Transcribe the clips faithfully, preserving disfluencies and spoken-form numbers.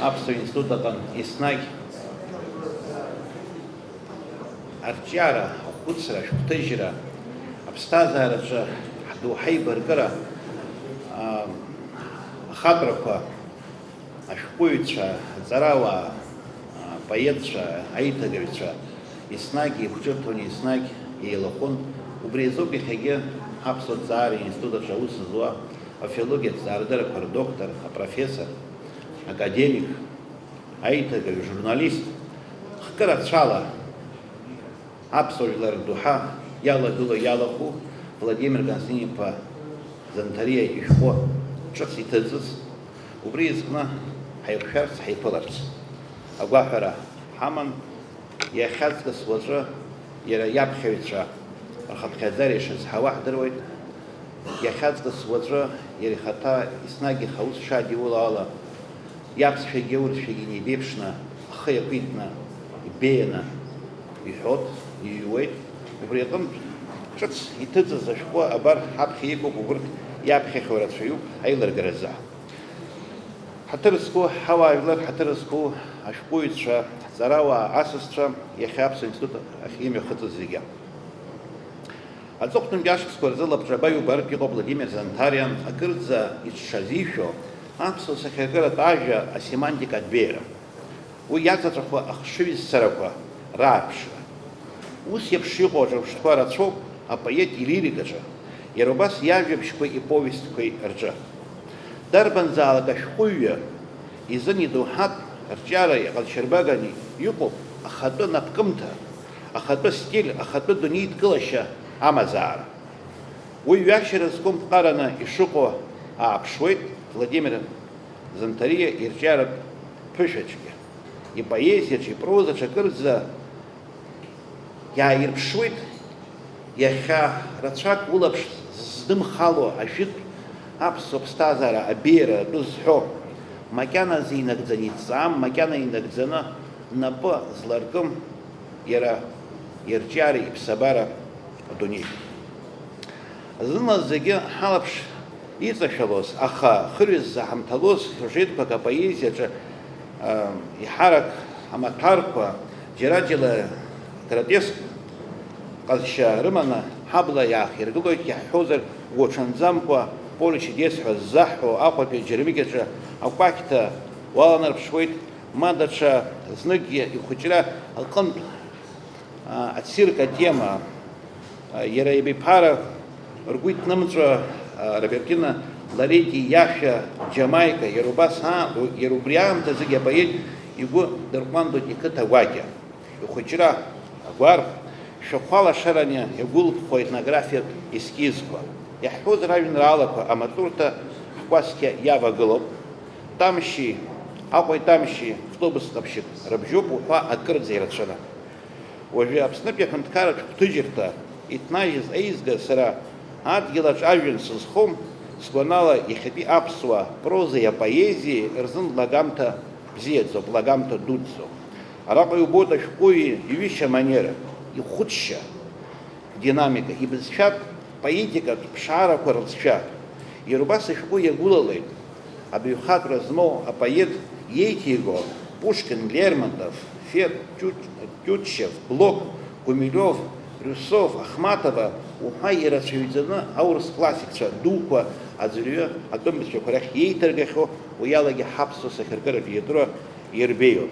Аԥсуа институт аҟны еснагь арҿиара, ахәыцра, ашәҟәҭыжьра, аԥсҭазаараҿы ҳдоуҳа еибаркыра, аа, ахаҵәрақәа, ашәҟәыҩҩцәа, аҵарауаа, апоетцәа, аиҭагаҩцәа еснагь еиқәҿырҭуан, еснагь еилахәын. Убри азоуп иахьагьы ҳаԥсуа ҭҵаара институт аҿы аус зуа, афилологиатә ҭҵаарадырақәа рдоктор, апрофессор, академик, аиҭагаҩ, журналист, хкы рацәала аԥсуа жәлар рдоуҳа иалагылоу, иалахәу Владимир Константин-иԥа Занҭариа ишәҟәы ҿыц иҭыҵыз, убри изкны ҳаиқәшәарц, ҳаиԥыларц агәаҳәара ҳаман. Иахьаҵкыс уаҵәы иара иаԥхьаҩцәа рхыԥхьаӡара ишрызҳауа ҳдыруеит. Иахьаҵкыс уаҵәы иара ихаҭа еснагь ихы аус шадиуло ала, иаԥсшәагьы аурысшәагьы инеибеиԥшны, ахы иақәиҭны, ибеианы иҳәоит, иҩуеит. Убри аҟынтә ҿыц иҭыҵыз ашәҟәы абар ҳаԥхьа иҟоуп, убырҭ иаԥхьахьоу рацәаҩуп аилыргаразы. Ҳаҭыр зқәу ҳауаажәлар, ҳаҭыр зқәу ашәҟәыҩҩцәа, ҳҵарауаа, асасцәа, иахьа Аԥсуа институт ахь имҩахыҵыз зегьы. Аҵыхәтәантәи ашықәсқәа рзы лабҿаба иубартә иҟоуп Владимир Занҭариа акырӡа иҽшазишәо аԥсуа сахьаркыратә ажәа асемантикатә беиара. Уи иаҵаҵәахуа ахшыҩзцарақәа раарԥшра. Ус еиԥш иҟоу аҿырԥштәқәа рацәоуп апоет илирикаҿы, иара убас иажәабжьқәеи иповестқәеи рҿы. Дарбанзаалак ашәҟәыҩҩы изын идоуҳатә арҿиара иҟазшьарбаганы иҟоуп ахатәы напкымҭа, ахатәы стиль, ахатәы дунеидкылашьа амазаара. Уи ҩашьара зқәым ԥҟараны ишыҟоу ааԥшуеит Владимир Занҭариа ирҿиаратә ԥышәаҿгьы. Ипоезиаҿы, ипрозаҿы акырӡа иааирԥшуеит иахьа рацәак улаԥш ззыдымхало ажәытә аԥсуа ԥсҭазаара абеиара атәы зҳәо. Макьаназы инагӡаны иҵаам, макьана инагӡаны напы зларкым иара ирҿиара, иԥсабара адунеи. Зны зегьы ҳалаԥш иҵашәалоз, аха хырҩззаҳамҭалоз сиужетқәак апоезиаҿы, а, еиҳарак амаҭәарқәа џьара-џьала гротеск ҟазшьа рыманы ҳабла иаахиргылоит, иаҳҳәозар, угәаҽанӡамкәа Поле чудес ҳәа ззаҳҳәо Аҟәатәи аџьармыкьаҿы акәакьҭа уаланарԥшуеит, ма даҽа зныкгьы ихәыҷра аҟынтә а, ацирк атема, а, иара ибиԥара ргәы иҭнымҵәо, а, Робертино Лоретти иашәа Џьамаика, иара убас аа, иара убри аамҭазыгьы апоет игәы дырҟәандоит иқыҭа гәакьа, ихәыҷра, агәарԥ, шәахәа лашараны иагәылԥхо етнографиатә ескизқәа. Иаҳҳәозар, ажәеинраалақәа амаҵурҭа ҳкәасқьа иавагылоуп. Тамшьи, Аҟәеи Тамшьи, автобус ҟаԥшьык рыбжьоуп уҳәа акырӡа ирацәаны. Уажәы Аԥснытәи аҳәынҭқарратә шәҟәҭыжьырҭа иҭнажьыз аизга сара адгьылаҿ ажәҩан сызхом, сгәанала, иахьатәи аԥсуа прозеи апоезиеи рзын лагамҭа бзиаӡоуп, лагамҭа дуӡӡоуп. Араҟа иубоит ашәҟәыҩҩы иҩышьа аманера, ихәыцшьа, динамика, ибызшәатә поетикатә ԥшаарақәа рылҵшәа. Иара убас ашәҟәы иагәылалеит абаҩхатәра змоу апоет иеиҭиго Пушкин, Лермонтов, Фет, Тиут-, Тиутчев, Блок, Гумилиов, Русов, Ахматова уҳәа ирацәаҩӡаны аурыс классикцәа дуқәа аӡәырҩы атәым бызшәақәа рахь иеиҭаргахьоу, уи алагьы ҳаԥсуа сахьаркыратә литература ирбеиоуп.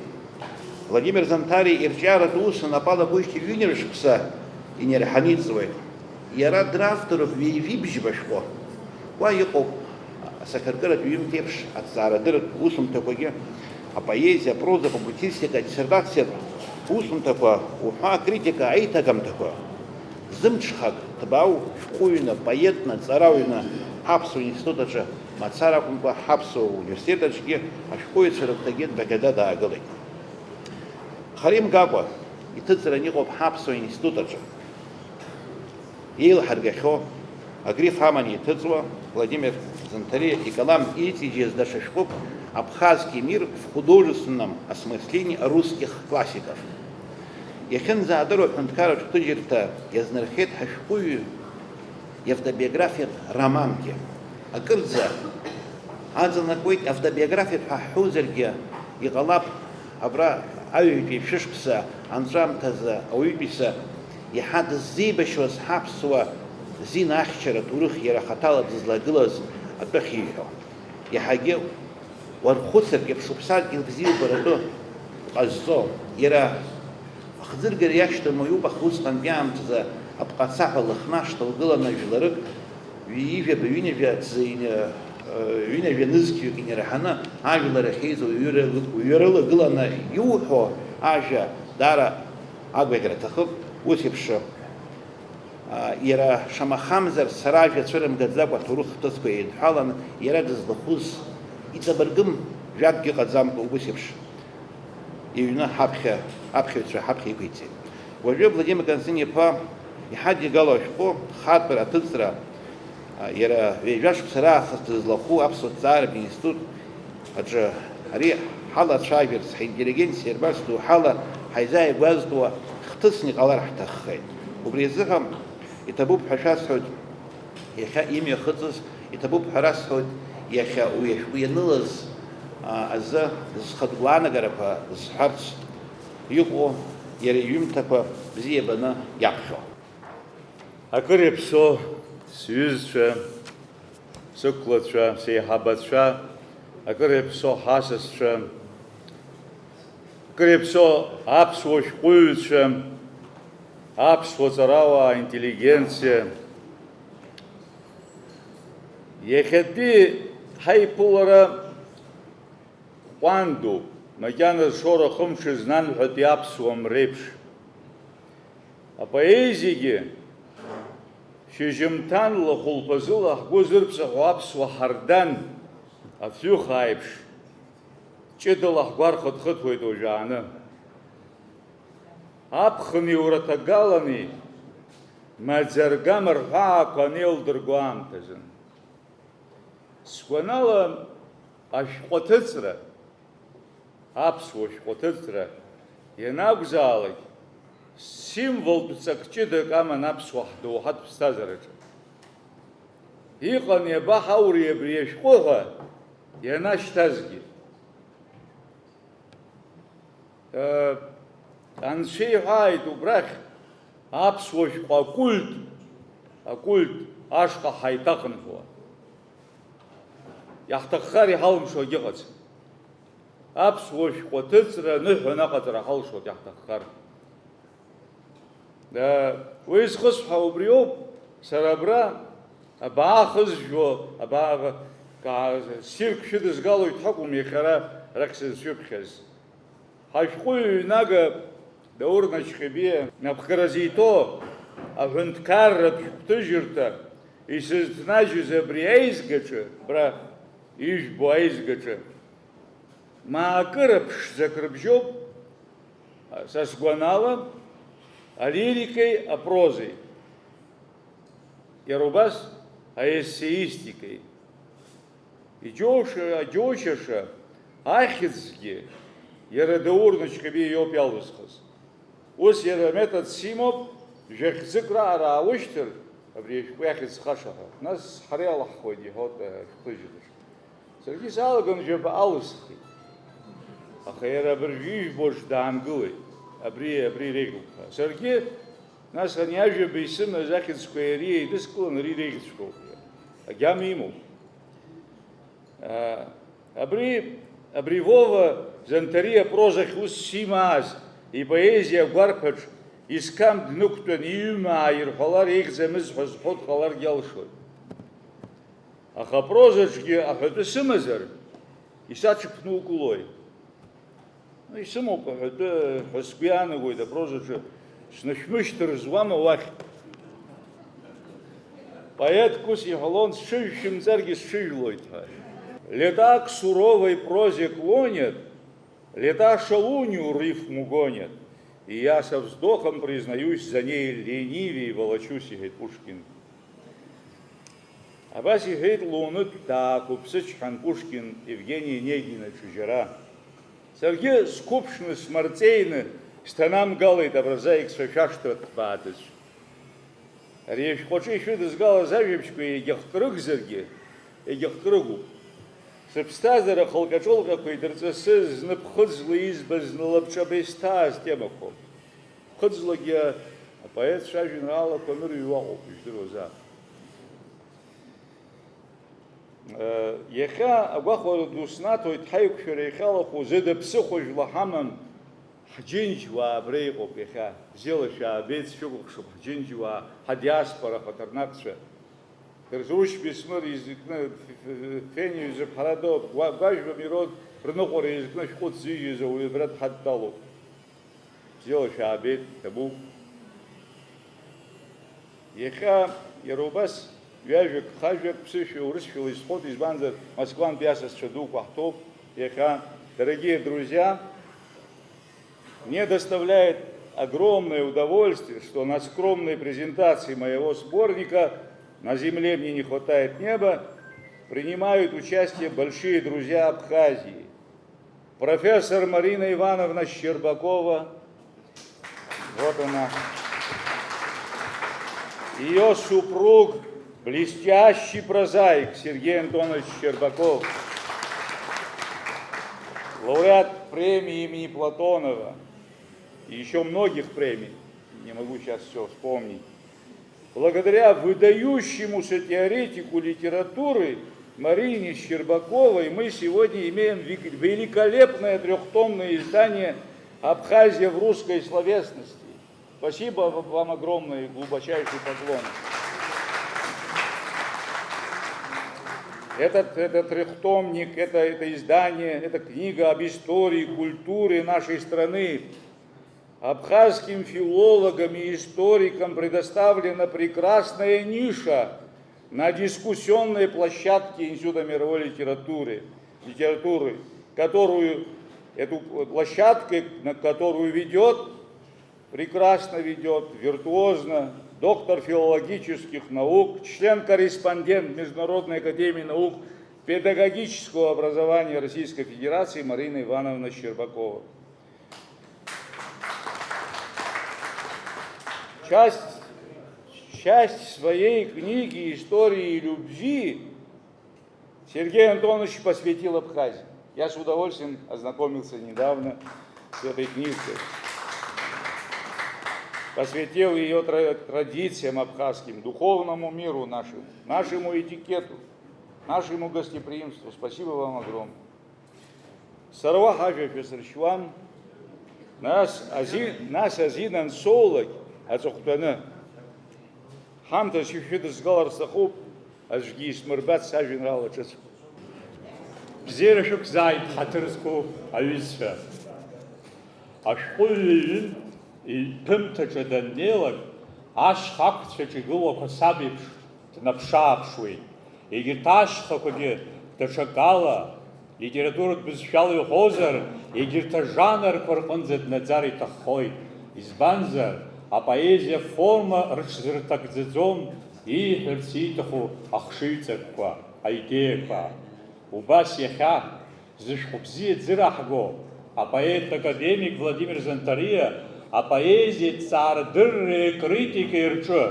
Владимир Занҭариа ирҿиаратә ус анапала гәышьҭ ҩынҩажәа шықәса инеирҳаны иҵуеит. Иара дравторуп ҩажәи бжьба шәҟәы. Уа иҟоуп асахьаркыратә ҩымҭеиԥш аҭҵаарадырратә усумҭақәагьы, апоезиа, апроза, апублицистика, адиссертациатә усумҭақәа уҳәа, акритика, аиҭагамҭақәа. Зымҽхак ҭбаау шәҟәыҩҩны, поетны, ҵарауаҩны ҳаԥсуа институт аҿы мацара акәымкәа, ҳаԥсуа университет аҿгьы ашәҟәыҩҩцәа рыгәҭагьы дбаӷьаӡа даагылеит. Хара имгакәа, иҭыҵран иҟоуп ҳаԥсуа институт аҿы. Еилҳаргахьоу, агриф аманы иҭыҵуа, Владимир Занҭариа икалам иҵегьы даҽа шәҟәык «Абхазский мир в художественном осмыслении русских классиков». Иахьынӡаадыруа аҳәынҭқарратә ҭыжьырҭа иазнархеит ҳашәҟәыҩҩы иавтобиографиатә романгьы. Акырӡа аҵанакуеит, автобиографиатә ҳәа ҳҳәозаргьы, Иҟалап, абра аҩажәатәи шәышықәса анҵәамҭазы ауаҩытәыҩса иаҳа дыззеибашьуаз ҳаԥсуа зина ахьчара аҭоурых иара хаҭала дызлагылаз атәы ахьиҳәо. Иаҳагьы уархәыцыртә еиԥш уԥсадгьыл бзиақәа ртәы ҟазҵо, иара ахӡыргара иашьҭам уаҩуп, аха усҟантәи аамҭазы апҟацаҳәа лыхнашҭа лгыланы жәларык ҩажәаба, ҩынҩажәа ӡы ин-, ҩынҩажәа нызқьҩык инарҳаны ажәлар ахьеизо уҩра-, уҩарылагыланы иуҳәо ажәа даара агәаӷьра аҭахуп. Ус еиԥш, а, иара шамахамзар сара ажәа цәырымгаӡакәа аҭоурых хҭысқәа еидҳәалан, иара дызлахәыз иҵабыргым жәакгьы ыҟаӡамкәа, ус еиԥш иҩны ҳаԥхьа, аԥхьаҩцәа ҳаԥхьа иқәиҵеит. Уажәы Владимир Константин-иԥа иҳадигало ашәҟәы хатәра аҭыҵра, а, иара ҩажәа шықәса раахыс дызлахәу аԥсуа ҭҵааратә институт аҿы ари ҳалацәажәарц, ҳинтеллигенциа ирбарц доуҳала ҳаизааигәазтәуа хҭысны иҟалар ҳҭаххеит. Убри азыҳәан иҭабуп ҳәа шәасҳәоит, иахьа имҩахыҵыз, иҭабуп ҳәа расҳәоит, иахьа уи ашәҟәы ианылаз, а, азы зхатә гәаанагарақәа зҳәарц иҟоу иара иҩымҭақәа бзиа баны иаԥхьо. Акыр иаԥсоу сҩызцәа, сықәлацәа, сеиҳабацәа, акыр иаԥсоу ҳасасцәа, акыр иаԥсоу аԥсуа шәҟәыҩҩцәа, аԥсуа ҵарауаа, интеллигенциа, иахьатәи ҳаиԥылара ҟәандоуп, макьана зшоура хымҽыз нанҳәатәи аԥсуа мреиԥш. Апоезиагьы шьыжьымҭанла, хәылԥазыла ҳгәы зырԥсахо аԥсуа ҳардан, афҩы хаа аиԥш, ҷыдала ҳгәы архыҭхыҭуеит уажәааны. Аԥхын иура ҭагалани, маӡа-аргама рҳәаақәа анеилдырго аамҭазын. Сгәанала, ашәҟәы аҭыҵра, аԥсуа шәҟәы аҭыҵра ианакәзаалак, символтә ҵак ҷыдак аман аԥсуа ҳдоуҳатә ԥсҭазаараҿы. Иҟан иабаҳаури абри ашәҟәы ҳәа ианашьҭазгьы. Анцәа иҳәааит убрахь аԥсуа шәҟәы акульт, акульт ашҟа ҳаиҭахынҳәуа. Иаҳҭаххар иҳалымшо агьыҟаӡам. Аԥсуа шәҟәы аҭыҵра аныҳәа анаҟаҵара ҳалшоит иаҳҭаххар. Уи зхысҳәаау убриоуп, сара абра абаа хызжәо, абаа, ка-, ссирк шәыдызгалоит ҳәа акәым, иахьа ара арахь сызшәыԥхьаз. Ҳашәҟәыҩҩы ҩнага Даур Наҷҟьебиа напхгара зиҭо аҳәынҭқарратә шәҟәҭыжьырҭа исызҭнажьыз абри аизгаҿы, абра ижәбо аизгаҿы, маакыра ԥшӡак рыбжьоуп, са сгәанала, алирикеи апрозеи, иара убас аессеистикеи. Иџьоуша, аџьоушьаша ахьӡгьы иара Даур Наҷҟьебиа иоуп иалызхыз. Ус иара аметод симоуп, жәа-хьӡык раҟара аушьҭыр, абри ашәҟәы иахьӡ хаша ҳәа. Нас ҳара иалаҳхуеит, иҳәоит ашәҟәыжьраҿы. Саргьы салаган жәаба алысхит. Аха иара абыржә ижәбоз даангылеит. Абри, абри иреиӷьуп ҳәа. Саргьы, нас, ани ажәаба исымаз ахьӡқәа иара еидыскылан, ари иреиӷьҵәҟьоуп ҳәа. Агьама имоуп. Абри, абри Вова Занҭариа апрозахь ус шимааз, ипоезиа агәарԥаҿ исқам днықәтәан иҩымаа ирҳәалар еиӷьӡамыз ҳәа зҳәо дҟаларгьы алшоит. Аха апрозаҿгьы аҳәатәы сымазар, исаҽԥнукылои? Исымоуп аҳәатәы ҳәа сгәы иаанагоит апрозаҿы снышәмышьҭыр зуама уахь? Поетк ус иҳәалон, сҽыжәшәымҵаргьы сҽыжәлоит ҳәа. Летак суровой прозе клонят, лета шалунью рифму гонят, и я со вздохом признаюсь, за ней ленивей волочусь, иҳәеит Пушкин. Абас иҳәеит лунытә даақәыԥсычҳан Пушкин Евгени Онегин аҿы џьара. Саргьы сқәыԥшны, смарҵеины сҭанамгалеит абразаикцәа шәашҭра ҭбааҭыцә. Ари ашәҟәаҿы ишәыдызгалаз ажәабжьқәа егьахкрыгзаргьы, егьахкрыгуп. Сыԥсҭазаара хылҟьаҿылҟьақәа идырҵысыз, зны ԥхыӡла избаз, зны лабҿаба исҭааз темақәоуп. Ԥхыӡлагьы апоет шәажәеинраалақәа анырҩуа ыҟоуп, ижәдыруазаап. Иахьа агәахәара ду снаҭоит, ҳаиқәшәара иахьалахәу зыда ԥсыхәа жәла ҳамам, ҳџьынџьуаа абра иҟоуп иахьа. Бзиала шәаабеит, сшәыкәыхшоуп, ҳџьынџьуаа, ҳадиаспора ахаҭарнакцәа. Дырзушь Бесмыр изакны, Ф-, Ф-, Ф-, Фени Ҩзыԥҳара Доуп, Гәа-, Гәажәба Мирод рныҟәара изакны шәҟәы ҭзыжьыз ауаҩы абра дҳадтәалоуп. Бзиала шәаабеит, иҭабуп. Иахьа иара убас ҩажәак, хажәак, ԥсышәа, урысшәала исҳәоит, избанзар, Москвантәи асасцәа дуқәа ҳҭоуп иахьа. Дорогие друзья, мне доставляет огромное удовольствие, что на скромной презентации моего сборника «На земле мне не хватает неба» принимают участие большие друзья Абхазии. Профессор Марина Ивановна Щербакова, вот она. Ее супруг, блестящий прозаик Сергей Антонович Щербаков, лауреат премии имени Платонова и еще многих премий, не могу сейчас все вспомнить. Благодаря выдающемуся теоретику литературы Марине Щербаковой мы сегодня имеем вик-, великолепное трёхтомное издание «Абхазия в русской словесности». Спасибо в-, вам огромное и глубочайший поклон. Этот, этот трёхтомник, это, это издание, это книга об истории, культуре нашей страны. Абхазским филологам и историкам предоставлена прекрасная ниша на дискуссионной площадке Института мировой литературы, литературы, которую, эту площадку, на которую ведёт, прекрасно ведёт, виртуозно, доктор филологических наук, член-корреспондент Международной академии наук педагогического образования Российской Федерации Марина Ивановна Щербакова. Часть, часть своей книги «Истории любви» Сергей Антонович посвятил Абхазии. Я с удовольствием ознакомился недавно с этой книжкой. Посвятил её тра-, традициям абхазским, духовному миру нашему, нашему этикету, нашему гостеприимству. Спасибо вам огромное. Сара уаҳа ажәа шәасыршьуам, нас ази-, нас азин ансоулак аҵыхәтәаны. Ҳамҭас ишәыдызгалар сҭахуп, аӡәгьы исмырбац сажәеинраала ҿыцқәа. Бзиара шәықәзааит, ҳаҭыр зқәу аҩызцәа. Ашәҟәыҩҩы иҩынтә иҭәымҭаҿы даннеилак, ашьха ақәцәаҿ игылоу ақәасаб еиԥш днаԥшы-ааԥшуеит. Егьырҭ ашьхақәагьы даҽакала, литературатә бызшәала иҳәозар, егьырҭ ажанрқәа рҟынӡа днаӡар иҭаххоит. Избанзар, апоезиа аформа рыҽзырҭагӡаӡом ииҳәарц ииҭаху ахшыҩҵакқәа, аидеиақәа. Убас иахьа, зышәҟәы бзиа дзыраҳго апоет академик Владимир Занҭариа апоезиа ҭҵаарадырреи акритикеи рҿы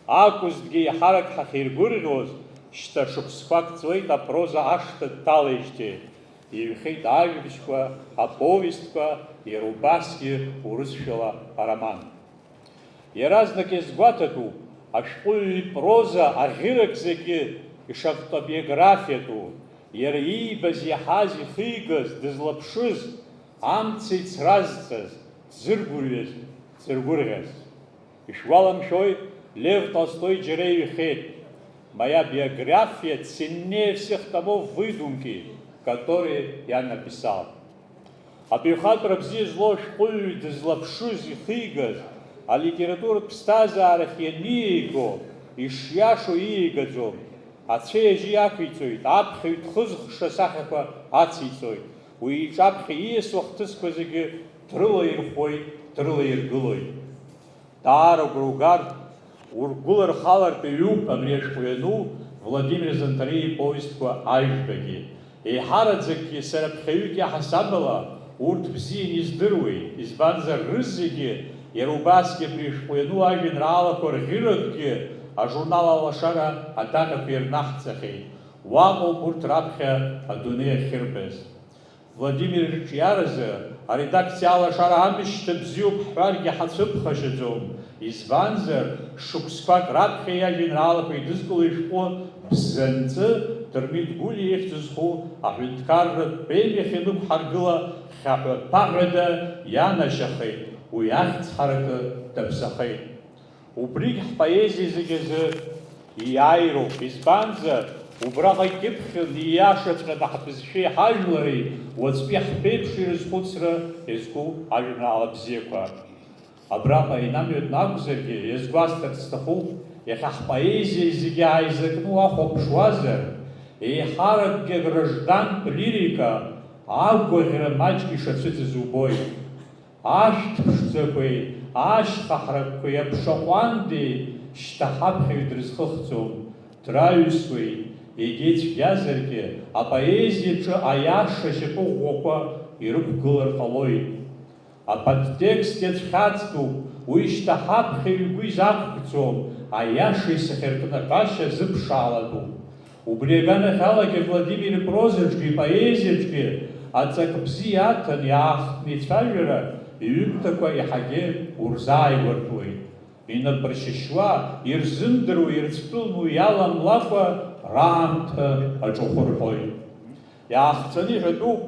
акәызҭгьы, еиҳарак ҳахьиргәырӷьоз, шьҭа шықәсқәак ҵуеит апроза ашҭа дҭалеижьҭеи, иҩхьеит ажәабжьқәа, аповестқәа, иара убасгьы урысшәала ароман. Иаразнак иазгәаҭатәуп ашәҟәыҩҩы ипроза аӷьырак зегьы ишавтобиографиатәу, иара иибаз, иаҳаз, ихигаз, дызлаԥшыз, амца ицразҵаз, дзыргәырҩаз, дзыргәырӷьаз. Ишәгәаламшәои, Лев Толстой џьара иҩхьеит: «Моя биография ценнее всех томов выдумки, которые я написал». Абаҩхатәра бзиа злоу ашәҟәыҩҩы дызлаԥшыз, ихигаз, алитературатә ԥсҭазаарахь ианиеиго, ишиашоу иигаӡом. Ацәеи ажьи ақәиҵоит, аԥхьаҩ дхызхша асахьақәа ациҵоит. Уи иҿаԥхьа ииасуа ахҭысқәа зегьы дрылаирхәоит, дрылаиргылоит. Даара агәра угартә, ургәылархалартә ҩуп абри ашәҟәы иану Владимир Занҭариа иповестқәа ажәбагьы. Еиҳараӡакгьы сара ԥхьаҩык иаҳасаб ала урҭ бзианы издыруеит, избанзар, рызегьы, иара убасгьы абри ашәҟәы иану ажәеинраалақәа рӷьыракгьы ажурнал Алашара адаҟьақәа ирнаҳҵахьеит. Уаҟоуп урҭ раԥхьа адунеи ахьырбаз. Владимир ирҿиаразы аредакциа алашара амышьҭа бзиоуп ҳҳәаргьы ҳацәыԥхашьаӡом, избанзар, шықәсқәак раԥхьа иажәеинраалақәа идызкыло ишәҟәы Бзанҵы Дырмит Гәлиа ихьӡ зху аҳәынҭқарратә премиа ахьынықәҳаргыла хьаҳәа-ԥаҳәада ианашьахеит, уи ахьӡ ҳаракы даԥсахеит. Убригь ҳпоезиа зегь азы иааироуп, избанзар, убраҟа икьыԥхьын, ииашаҵәҟьаны ҳбызшәеи ҳажәлари уаҵәтәи ҳԥеиԥши рызхәыцра иазку ажәеинраала бзиақәа. Абраҟа инамҩатәны акәзаргьы, иазгәасҭарц сҭахуп, иахьа ҳпоезиа зегьы ааизакны уахәаԥшуазар, еиҳаракгьы аграждантә лирика агәаӷьра маҷк ишацәыӡыз убоит. Ашәҭ ԥшӡақәеи ашьха ҳракқәеи аԥша ҟәандеи шьҭа ҳаԥхьаҩ дрызхыхӡом, драҩсуеит, егьа ицәгьазаргьы, апоезиаҿы аиаша ашьапы ӷәӷәақәа ирықәгылар ҟалоит. Аподтекст иацәхьаҵтәуп, уи шьҭа ҳаԥхьаҩ игәы изақәкӡом, аиаша исахьаркны аҳәашьа зыԥшаалатәуп. Убри аганахьалагьы Владимир ипрозаҿгьы ипоезиаҿгьы аҵак бзиа аҭан иаахтны ицәажәара иҩымҭақәа иаҳагьы урзааигәартәуеит. Инапыршьышьуа, ирзымдыруа, ирыцәтәымуа иаламлакәа раамҭа аҿахәы рҳәоит. Иаахҵәаны иҳәатәуп,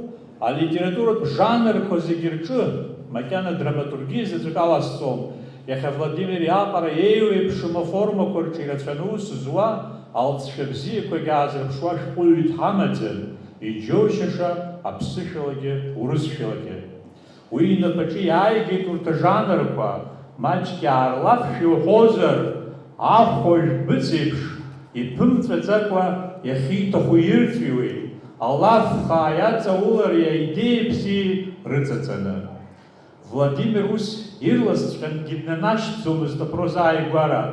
алитературатә жанрқәа зегьы рҿы, макьана драматургиа заҵәык аласҵом, иахьа Владимир иаҟара еиуеиԥшым аформақәа рҿы ирацәаны аус зуа, алҵшәа бзиақәагьы аазырԥшуа шәҟәыҩҩы дҳамаӡам, иџьоушьаша аԥсышәалагьы урысшәалагьы. Уи инапаҿы иааигеит урҭ ажанрқәа, маҷк иаарлафшәа иуҳәозар, ахәажә быҵеиԥш, иԥымҵәаӡакәа иахьиҭаху ирҵәиуеит, алаф хаа иаҵаулар аидеиа бзиа рыҵаҵаны. Владимир ус ирласҵәҟьангьы днанашьҭӡомызт апроза ааигәара,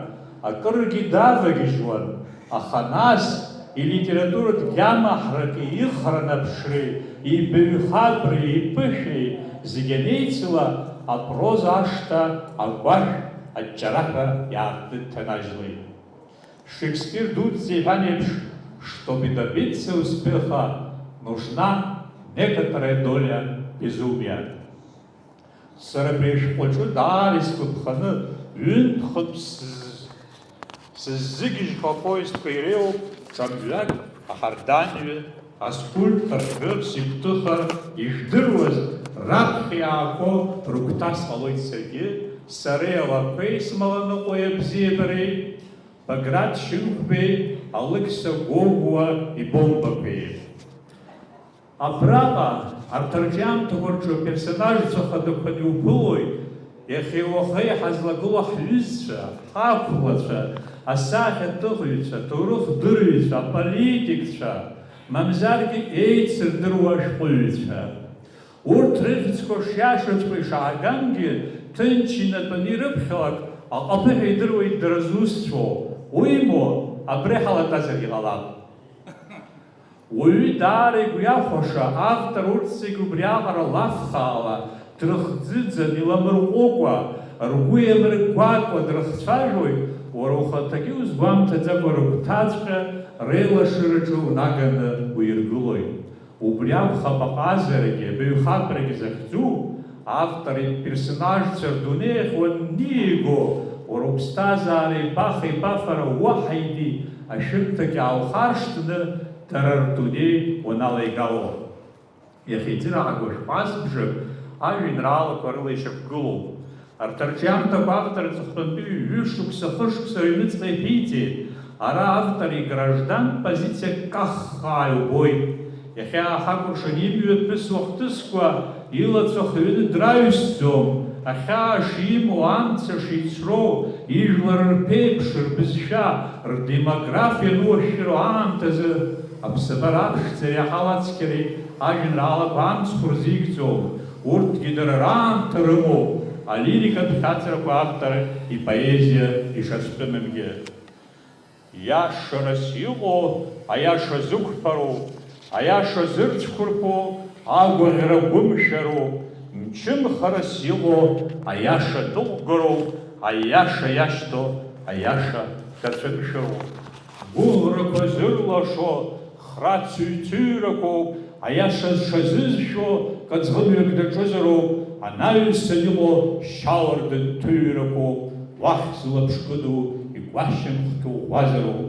акыргьы давагьежьуан, аха нас илитературатә гьама ҳраки ихра наԥшреи, ибаҩхатәреи, иԥышәеи зегь анеицыла, апроза ашҭа агәашә аҷҷараҳәа иаартны дҭанажьлеит. Шекспир дуӡӡа иҳәан еиԥш, чтобы добиться успеха, нужна некоторая доля безумия. Сара абри ашәҟәаҿы даара исгәаԥханы, ҩынтә-хынтә сыз-, сыззыгьежьхо аповестқәа иреиуоуп, ҿамҩак, аҳарданҩы, аскульптор ҳәа сигәҭыха ижәдыруаз раԥхьа иаақәоу рыгәҭа сҟалоит саргьы, сареи алақәеи, смаланыҟәеи абзиабареи, Баграт Шьынқәбеи, Алықьса Гогәуа ибомбақәеи. Абраҟа, арҭ арҿиамҭақәа рҿы аперсонажцәа хадақәаны иуԥылоит, иахьеи уахеи ҳазлагылоу ҳҩызцәа, ҳақәлацәа, асахьаҭыхҩцәа, аҭоурыхдырҩцәа, аполитикцәа, мамзаргьы еицырдыруа ашәҟәыҩҩцәа. Урҭ рыхьӡқәа шиашаҵәҟьоу ишаагангьы, ҭынч инатәаны ирыԥхьалак, аҟаԥыҳәа идыруеит дара зусҭцәоу, уимоу, абра иҳалатәазаргьы ҟалап. Уаҩы даара игәы иахәаша автор урҭ зегь убриаҟара лафхаала, дрыхӡыӡан, иламырҟәыкәа, ргәы иамыргәакәа дрыхцәажәоит, уара ухаҭагьы узгәамҭаӡакәа рыгәҭаҵәҟьа реилашыраҿы унаганы уиргылоит. Убри акәхап аҟазарагьы, абаҩхатәрагьы захьӡу, автор иперсонажцәа рдунеи ахь уанниго, уара уԥсҭазаара ибаха-ибафара уаҳа иди, ашәымҭак иаалхаршҭны, дара рдунеи уаналеигало. Иахьа иӡыраагоу шәҟәазбжак ажәеинраалақәа рыла ишьақәгылоуп. Арҭ арҿиамҭақәа автор аҵыхәтәантәи ҩышықәса, хышықәса рыҩныҵҟа иԥиҵеит. Ара автор играждантә позициа каххаа иубоит. Иахьа ҳакәыршан имҩаԥысуа ахҭысқәа илацәа хҩаны драҩсӡом. Ахьаа шимоу, амца шицроу, ижәлар рԥеиԥш, рбызшәа, рдемографиа ануашәшәыроу аамҭазы аԥсабара аԥшӡареи аҳауа ацқьареи ажәеинраалақәа амцхә рзикӡом. Урҭгьы дара раамҭа рымоуп, алирикатә хьаҵрақәа автор ипоезиа ишацәтәымымгьы. Иашарас иҟоу аиаша зықәԥароуп, аиаша зырцәқәырԥо агәаӷьра гәымшәароуп, мчымхарас иҟоу аиаша ныҟәгароуп, аиаша иашьҭоу аиаша дацәымшәароуп. Ҳгәыӷрақәа зырлашо Рацыҩцыҩрақәоуп, аиаша зҽазызшәо кыӡӷымҩак даҿызароуп, анаҩсан иҟоу шьауардын ҭыҩрақәоуп, уахь зылаԥш кыду игәашьамхгьы ӷәӷәазароуп,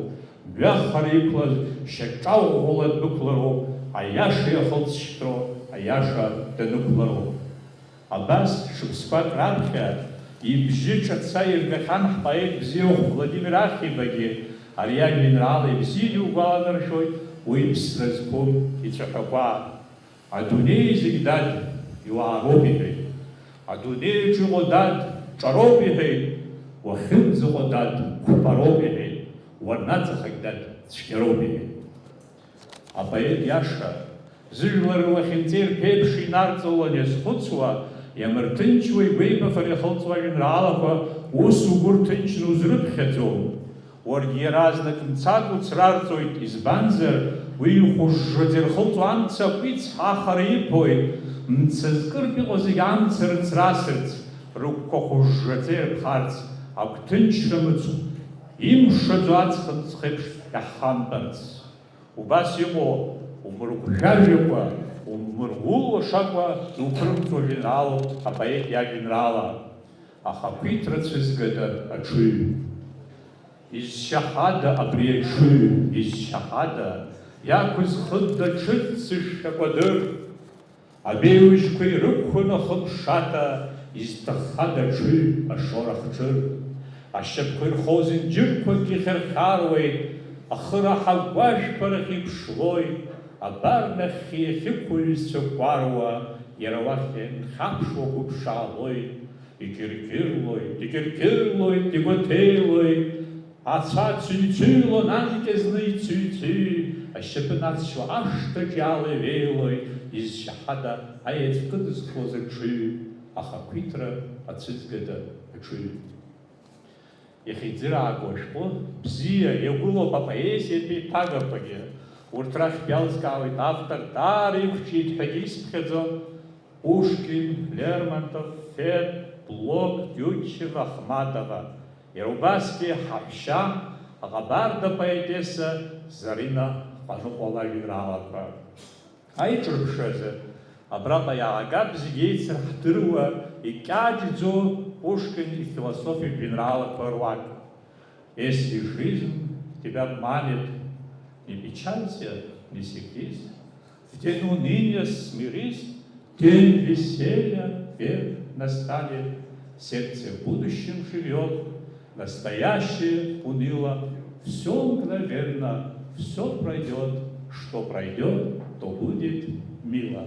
мҩахара иқәлаз шьаҿа ӷәӷәала днықәлароуп, аиаша иахылҵшьҭроу аиаша данықәлароуп. Абас шықәсқәак раԥхьа ибжьы ҿаца иргахьан ҳпоет бзиахә Владимир Ахибагьы, ари ажәеинраала ибзианы иугәаланаршәоит уи ԥсра зқәым ицәаҳәақәа. Адунеи зегь, дад, иуаароуп, иҳәеит. Адунеиаҿ иҟоу, дад, ҿароуп, иҳәеит. Уахьынӡаҟоу, дад, қәԥароуп, иҳәеит. Уанаҵахагь, дад, цәгьароуп, иҳәеит. Апоет иаша, зыжәлар рлахьынҵеи рԥеиԥши инарҵаулан иазхәыцуа, иамырҭынчуа игәеибафара иахылҵуа ажәеинраалақәа ус угәы рҭынчны узрыԥхьаӡом. Уаргьы иаразнак мцак уцрарҵоит, избанзар, уи ихәыжжаӡа ирхылҵуа амца акәиц ахара иԥоит, мцазкыртә иҟоу зегь амца рыцрасырц, рыгәқәа хәыжжаӡа ирԥхарц, агәҭынчра мыцхә, имшаӡо аҵх мцхеиԥш иаҳхамтәарц. Убас иҟоу умыргәжәажәакәа, умырулашакәа иуԥырҵәо жәеинраалоуп апоет иажәеинраала. Ахақәиҭра цәызгада аҽыҩ? Изшьаҳада абри аҽыҩ, изшьаҳада? Иақәыз хыдда ҽыҭ сышәшәа кәадыр. Абеиужьқәа ирықәхәаны ахымшаҭа, изҭаххада аҽыҩ ашоура хҽыр? Ашьапқәа ирхоу зынџьырқәак ихьырхьаруеит, ахы раҳа агәашәқәа рахь иԥшлоит, абар нахьхьи иахьықәу иҩызцәа кәаруа, иара уахь ианхьаԥшуа гәыԥшаалоит, икьыркьырлоит, икьыркьырлоит, игәаҭеилоит, Ацәа цыҩцыҩлон анкьа зны ицыҩцыҩ, ашьапы нацшьо ашҭаҿ иалеиҩеилоит, изшьаҳада аеҵә кыдызхуаз аҽыҩ, ахақәиҭра ацәыӡгада аҽыҩ. Иахьиӡырааго ашәҟәы бзиа иагәылоуп апоезиатә еиҭагақәагьы, урҭ рахьтә иалзкаауеит автор даара иқәҿиеит ҳәагьы исԥхьаӡо, Пушкин, Лермонтов, Фет, Блок, Тютчева, Ахматова, иара убасгьы ҳаҳәшьа, аҟабарда поетесса Зарина Хәаныҟәа лажәеинраалақәа. Аиҿырԥшразы абраҟа иаагап зегь еицырҳдыруа, икьаҿӡоу Пушкин ифилософиатә жәеинраалақәа руак. Если жизнь тебя манит, не печалься, не сердись. В день уныния смирись, день веселья век настанет. Сердце в будущем живет, настоящее уныло. Всё мгновенно, всё пройдёт, что пройдёт, то будет мило.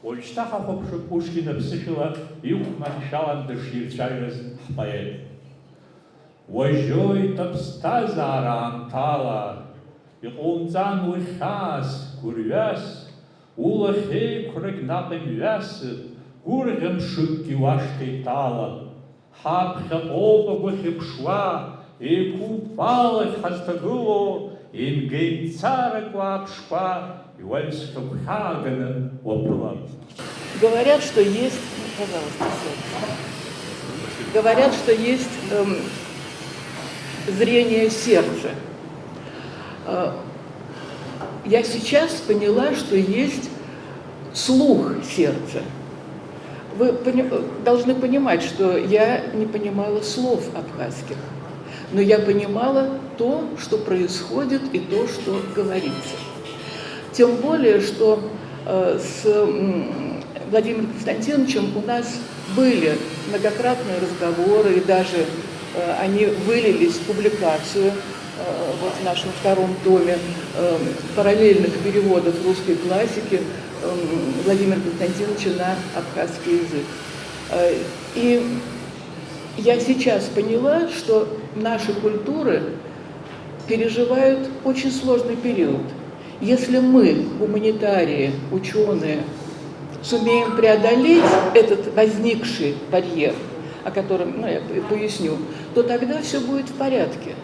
Уажәшьҭа ҳахәаԥшып Пушкин аԥсышәала иқәманшәалан дыширцәажәаз ҳпоет. Уажәоит аԥсҭазаара аамҭала, иҟоумҵан уи хьаас, гәырҩас, улахьеиқәрагь наҟ имҩасып, гәырӷьа-мшыкгьы уашҭа иҭалап. Ҳаԥхьаҟоуп агәахьыԥшуа, еиқәупалахь ҳазҭагылоу, еимгеимцаракуа аԥшқәа, иуаҩсхьа гәхьааганы уаԥылап. Говорят, что есть, пожалуйста, сердце. Говорят, что есть, эм, зрение сердца. Э, я сейчас поняла, что есть слух сердца. Вы пони-, должны понимать, что я не понимала слов абхазских, но я понимала то, что происходит, и то, что говорится. Тем более, что, э, с, м, Владимиром Константиновичем у нас были многократные разговоры, и даже, э, они вылились в публикацию, э, вот в нашем втором томе, э, параллельных переводов русской классики, эм, Владимира Константиновича на абхазский язык. Э, и я сейчас поняла, что наши культуры переживают очень сложный период. Если мы, гуманитарии, учёные, сумеем преодолеть этот возникший барьер, о котором, ну, я п-, поясню, то тогда всё будет в порядке.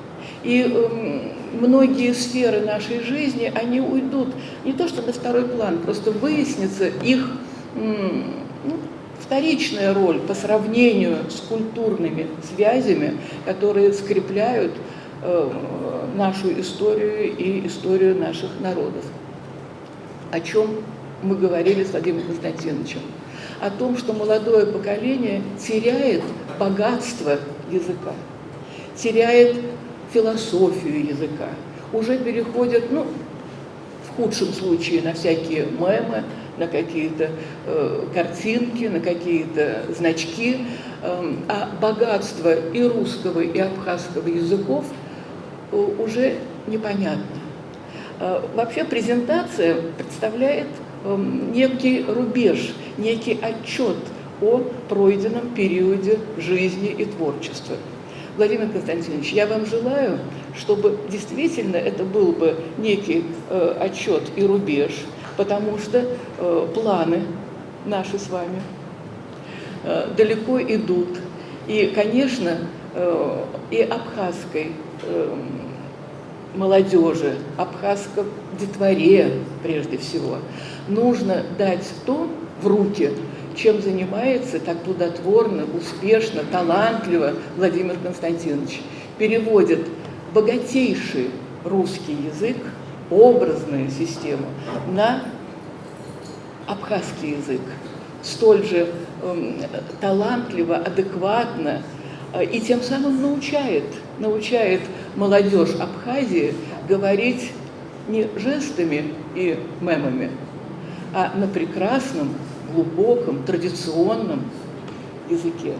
И, эм, многие сферы нашей жизни, они уйдут не то что на второй план, просто выяснится их, м, ну, вторичная роль по сравнению с культурными связями, которые скрепляют, э, нашу историю и историю наших народов. О чем мы говорили с Владимиром Константиновичем? О том, что молодое поколение теряет богатство языка, теряет философию языка, уже переходит, ну, в худшем случае на всякие мемы, на какие-то э, картинки, на какие-то значки, эм, а богатство и русского, и абхазского языков э, уже непонятно. Э, Вообще презентация представляет эм, некий рубеж, некий отчет о пройденном периоде жизни и творчества. Владимир Константинович, я вам желаю, чтобы действительно это был бы некий э, отчет и рубеж, потому что э, планы наши с вами э, далеко идут. И, конечно, э, и абхазской э, молодежи, абхазской детворе, прежде всего, нужно дать то в руки, чем занимается так плодотворно, успешно, талантливо Владимир Константинович. Переводит богатейший русский язык, образную систему на абхазский язык. Столь же эм, талантливо, адекватно э, и тем самым научает, научает молодежь Абхазии говорить не жестами и мемами, а на прекрасном, глубоком, традиционном языке.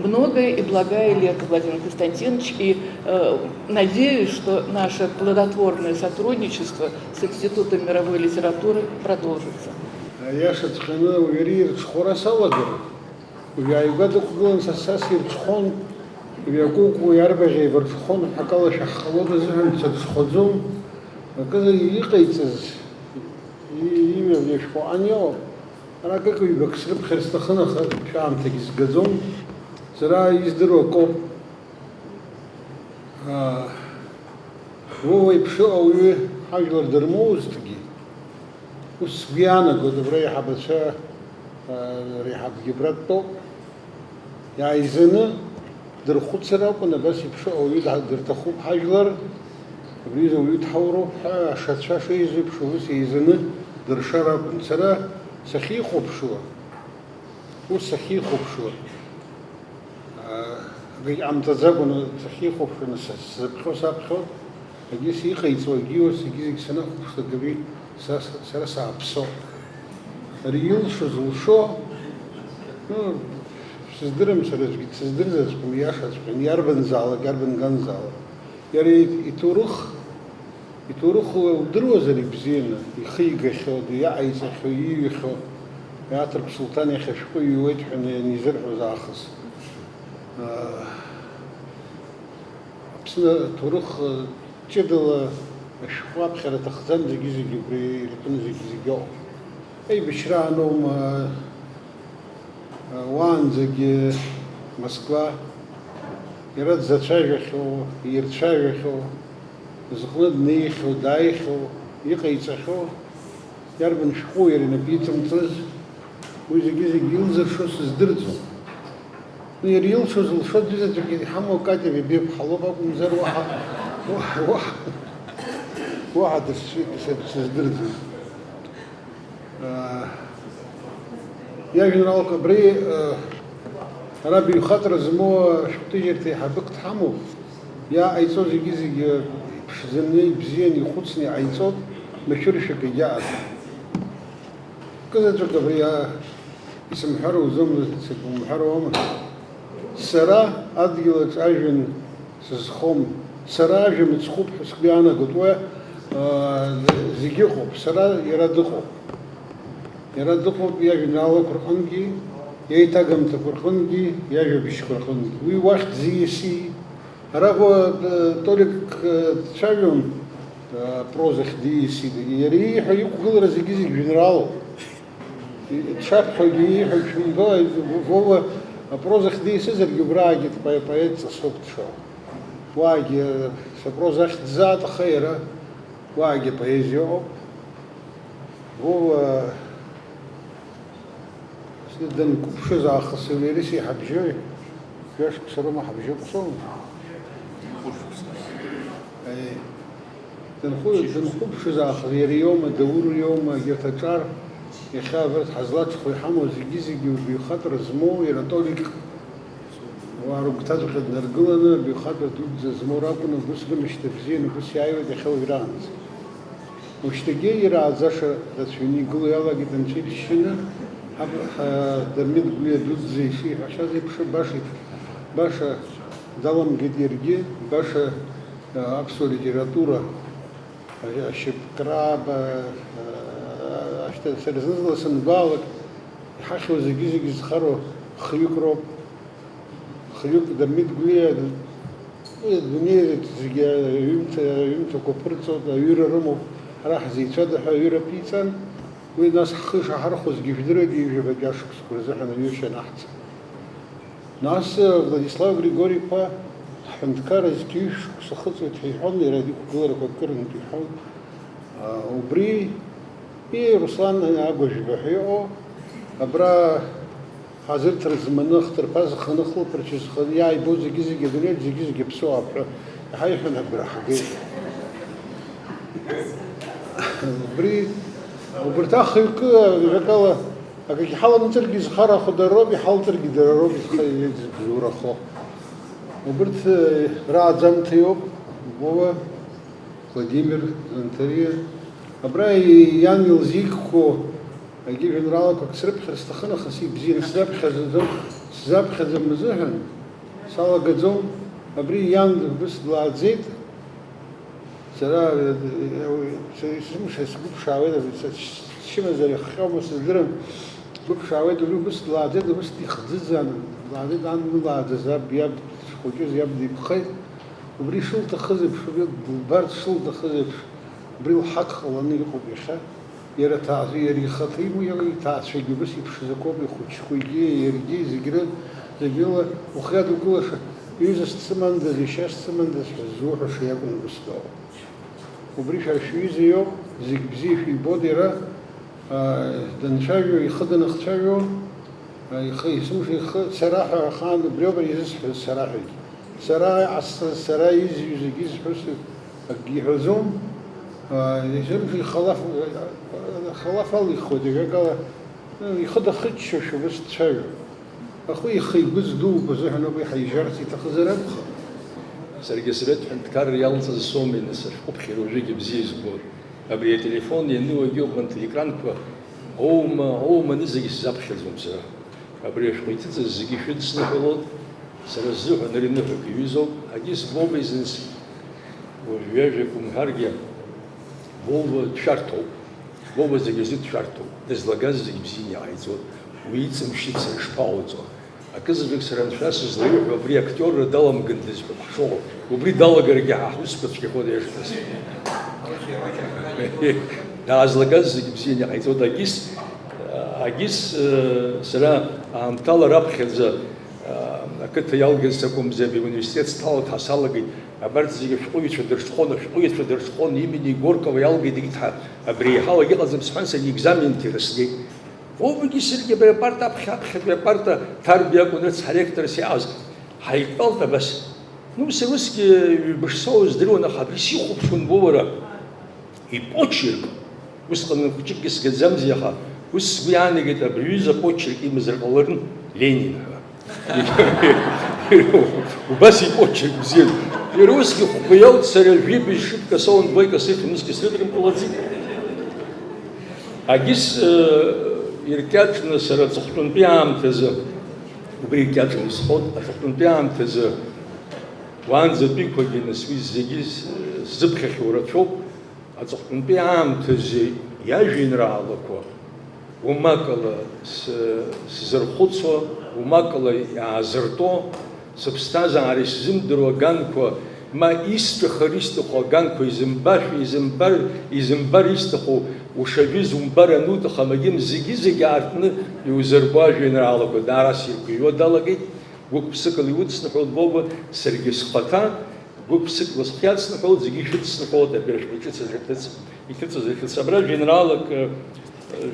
Многое и благое лето, Владимир Константинович, и э, надеюсь, что наше плодотворное сотрудничество с Институтом мировой литературы продолжится. Иашаҵәҟьаны уи иара ирҽхәара салагар, уи ааигәа дықәгылан са, са сирҽхәон, уи акәыкәу иарбаӷь еибарҽхәон ҳәа акала шәаҳхалоит азыҳәан сырҽхәаӡом, акы иҟаиҵаз, и-, имҩа иашәхәа ан иоуп. Ара акык-ҩбак срыԥхьар сҭахын, аха шәаамҭагьы згаӡом. Сара издыруа акоуп. Вова иԥшыҟа ауаҩы ҳажәлар дырмоузҭгьы, ус сгәы иаанагоит, абра аиҳабацәа, реиҳабгьы абра дтәоуп, иааизаны дырхәыцыр акәын, абас иԥшыҟа ауаҩы дырҭахуп ҳажәлар, абри изы ауаҩы дҳауроуп ҳәа, ашацәа шеизо еиԥш, ус еизаны дыршар акәын. Сара сахьихәаԥшуа, ус сахьихәаԥшуа, аа, акгьы ҟамҵаӡакәаны сахьихәаԥшуа, нас сзыԥхьо саԥхьоит, акгьы сиҟаиҵо, акгьы ус, зегьы-зегь санахәаԥшуа, Гаврил, са, са, сара сааԥсоуп. Ари илшо зылшо, ну, сыздырам сара аӡәгьы, дсыздырзаҵәҟьом, иашаҵәҟьан, иарбанзаалак, иарбанганзаалак. Иара иҭоурых, иҭоурых удыруазар ибзианы, ихы игахьоу, иаҟаиҵахьоу, ииҩхьоу, аҭырқә сулҭан иахь ашәҟәы иҩуеит ҳәа анизырҳәоз аахыс. Аԥсны аҭоурых ҷыдала ашәҟәы аԥхьара аҭахӡам, зегьы-зегьы убри иртәын, зегьы-зегьы ыҟоуп. Аибашьра аноума, уаанӡагьы Москва, иара дзацәажәахьоу, ирцәажәахьоу, зыҟны днеихьоу, дааихьоу, иҟаиҵахьоу, иарбан шәҟәу иара инапы иҵымҵыз, уи зегьы-зегьы илзыршо сыздырӡом. Иара илшоз-лшоз дызаҵәык иҳамоу Катя Бебиаԥҳа лоуп акәымзар, уаҳа, уаҳа, уаҳа, уаҳа дысцәи-, дысцәи-, дсыздырӡом. Иажәеинраалақәа абри, ара баҩхатәра змоу ашәҟәҭыжьырҭа еиҳабык дҳамоуп. Иааҟаиҵо зегьы-зегьы иԥшӡаны, ибзианы, ихәыцны иҟаиҵоит, машәыршәак егьаҟаӡам. Кызаҵәык абри, а, исымҳәар уӡом, сыбымҳәар уама? Сара адгьылаҿ ажәҩан сызхом. Сара ажәа мыцхәуп ҳәа сгәы иаанагоит. Уи, а, зегьы ыҟоуп. Сара иара дыҟоуп. Иара дыҟоуп иажәеинраалақәа рҟынгьы, иеиҭагамҭақәа рҟынгьы, иажәабжьқәа рҟынгьы. Уи уахь дзиаси? Араҟа, э, Толик, э, дцәажәон, э, апрозахь диасит. Иара ииҳәо иқәгылара зегьы-зегь жәеинраалоуп. Дшаԥхьогьы ииҳәогь шәымбои, Вова апрозахь дисызаргьы убраагьы дпое-, поет ҵасоуп дшоу. Уаагьы, э, сапроза ахьӡзаат, аха иара уаагьы апоезиа ыҟоуп. Вова, э, Данқәыԥшыз аахыс Лериси ҳабжьои, жәашықәса роума ҳабжьоуп соума? Дынхәы-, дынхәыԥшыз аахыс иара иоума, Даур иоума, егьырҭ аҿар, иахьа абарҭ ҳазлаҽхәо иҳамоу зегьы-зегьы убаҩхатәра змоу, иара Толик уаа рыгәҭаҵәҟьа днаргыланы, абаҩхатәра дуӡӡа змоу ракәын, убыс рымшьҭа бзианы убыс иааиуеит иахьа уажәраанӡа. Ушьҭагьы ирааӡаша рацәаҩны игыло иалагеит анцәа иџьшьаны, ҳаб-, ҳа-, Дырмит Гәлиа дуӡӡа ишиҳәахьаз еиԥш, баша, баша даламгеит иаргьы, баша, а, аԥсуа литература, а, ашьапкра, ба-, а, ашьҭа-, сара зны-зынла сангәаалак, иҳахьуа зегьы-зегьы зхароу хҩык роуп. Хҩык Дырмит Гәлиа, уи адунеи зегьы аҩымҭа-, аҩымҭақәа ԥырҵоит, аҩыра рымоуп, ҳара ҳзеицәада ҳәа аҩыра ԥиҵан, уи нас ҳхы ишаҳархәозгьы жәдыруеит, ҩажәа баџьар шықәсқәа рзыҳәан аҩышьа анаҳҵа. Нас Владислав Григори-иԥа ҳҳәынҭқарра зқьи ҩышә шықәса хыҵуеит ҳәа иҳәон, иара иқәгыларақәа акырынтә иҳәон. А, убри, и, Руслан Агәажәба ҳәа иҟоу, абра ҳазырҭра зманы, ахҭырԥа зханы, хылԥарч зханы иааибо зегьы-зегьы, адунеи зегьы-зегьы аԥсуаап ҳәа иҳаиҳәон, агәра ҳгеит. Убри, убарҭ ахҩыкы, ажәакала, акгьы ҳаламҵаргьы зхарахо дара роуп, иҳалҵыргьы дара роуп зхы-, зыбзоурахо. Убарҭ, э, рааӡамҭа иоуп, Вова. Владимир Занҭариа. Абра иан илзикқәо егьи жәеинраалақәак срыԥхьар сҭахын, аха сибзианы сзаԥхьаӡаӡом, сзаԥхьаӡом азыҳәан салагаӡом. Абри иан убыс длааӡеит. Сара, э, э, сара исымша сгәыԥшаауеит, са сшьымазар ихҟьома сыздырам. Сгәыԥшаауеит, убри убыс длааӡеит, убыс дихӡыӡааны длааӡеит, ан илааӡаз аб иаб дшхәыҷыз иаб дипхеит. Убри шылҭахыз еиԥш, убри дылбарц шылҭахыз еиԥш, убри лҳақ ҟаланы иҟоуп иахьа. Иара аҭаацәа, иара ихаҭа имоу, иара иҭаацәагьы убас иԥшыз акоуп, ихәыҷқәагьы, иаргьы, зегь ры-, зегь рыла ухы иадукылаша, ҩызас дсымандаз, ешьас дсымандаз ҳәа ззуҳәаша иакәын убас дауа. Убри шәара шәҩыза иоуп, зегь бзиа шәибоит иара, аа, данцәажәо, ихы данахцәажәо, Ихы, есымша ихы, сара ҳәа ахаан убриоуп изысҳәаз сара ҳәагьы. Сара, ас-, сара изҩыз зегьы изҳәоз акгьы иҳәаӡом. Есымша ихалаф-, халаф алихуеит, ажәакала, ихы дахыччошәа убас дцәажәон. Ахәы ихы игәы здууп азыҳәан ауп иҳаижьарц иҭахызар акәхап. Саргьы асовет ҳәынҭқарра иалҵыз соуми, нас, ашәҟәыԥхьара уажәыгьы бзиа избоит. Абри ателефон иану егьоуп анҭ екранқәа, оума, оума, зегьы сзаԥхьаӡом сара. Абри ашәҟәы иҭыҵыз зегьы шәыдсныҳәалоит, сара сзыҳәан ари ныҳәак иҩызоуп, егьыс Вова изын уажә ҩажәак умҳәаргьы, Вова дшәарҭоуп, Вова зегьы азы дшәарҭоуп, дызлагаз зегьы бзианы иҟаиҵоит, уи иҵымшьыцра шԥаҟауҵо? Акызаҵәык сара анцәа сызлаиҳәо, абри актиорра даламгандаз ҳәа ҳшыҟоу, убри далагаргьы ҳа ҳусқәа цәгьахоит, иашахаз. Даазлагаз зегьы бзианы иҟаиҵоит. Агьыс, агьыс, э, сара аамҭала раԥхьаӡа, э, ақыҭа иалгаз сакәымзар, университет сҭалоит ҳәа салагеит. Абарҭ зегьы ашәҟәыҩҩцәа дырҽхәон, ашәҟәыҩҩцәа дырҽхәон, имени Горького иалгеит, егьит ҳәа абри еиҳау агьыҟаӡам сҳәан, саргьы екзаменк ирысгеит. Вовагьы саргьы абри апарта аԥхьа, аԥхьатәи апарта Ҭарбеи акәын, рыцҳа ректорс иааз, ҳаидтәалт абас. Ну, сара усгьы ҩбышцоу здыруан, аха абри сихәаԥшуан Вовара ипочерк. Усҟан хәыҷыкгьы сгаӡамзи, аха ус сгәы иаанагеит, абри аҩыза апочерк имазар ҟаларын, Ленин ҳәа. Убас ипочерк бзиан. Иара усгьы хәба иалт, сара жәибжь шықәкасоуан, двойка сыфон, усгьы срыдрымкылаӡеит. Агьыс, э, иркьаҿны сара аҵыхәтәантәи аамҭазы, убри иркьаҿны исҳәоит, аҵыхәтәантәи аамҭазы уаанӡатәиқәагьы нас уи зегьы с-, сзыԥхьахьоу рацәоуп, аҵыхәтәантәи аамҭазы иажәеинраалақәа, умакала с-, сзырхәыцуа, умакала иаазыртәо, сыԥсҭазаара исзымдыруа аганқәа, ма исҭахар исҭаху аганқәа изымбашәа, изымбар, изымбар исҭаху ушажәыз умбар ануҭахым агьым зегьы-зегьы аартны иузырбо ажәеинраалақәа даара сиргәырҩуа далагеит, гәык-ԥсыкала иудсныҳәалт Вова, саргьы схаҭа, гәык-ԥсыкала схы иадсныҳәалт, зегьы ишәыдсныҳәалт, абри ашәҟәы ҿыц азы иҭыҵ, иҭыҵыз ахьыӡ. Абра жәеинраалак, э,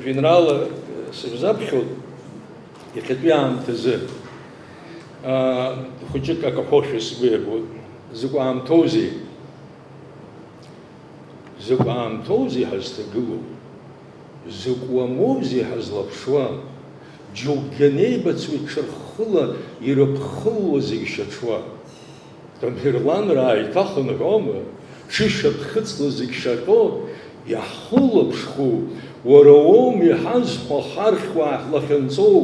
жәеинраала, э, сырзаԥхьоит, иахьатәи аамҭазы, аа, хәыҷык акы ҳәошәа сгәы иабоит. Закә аамҭоузеи? Закә аамҭоузеи ҳазҭагылоу? Закә уамоузеи ҳазлаԥшуа? Џьоукгьы анеибацоит ҽырххыла ирыԥхылуа зегь шьаҽуа. Тамерланраа еиҭахынҳәуама? Ҽышьа ԥхыӡла зегь шаҟьо иаҳхылаԥшхәу, уара уоуми ҳазхәа ахархь уааҳлахьынҵоу?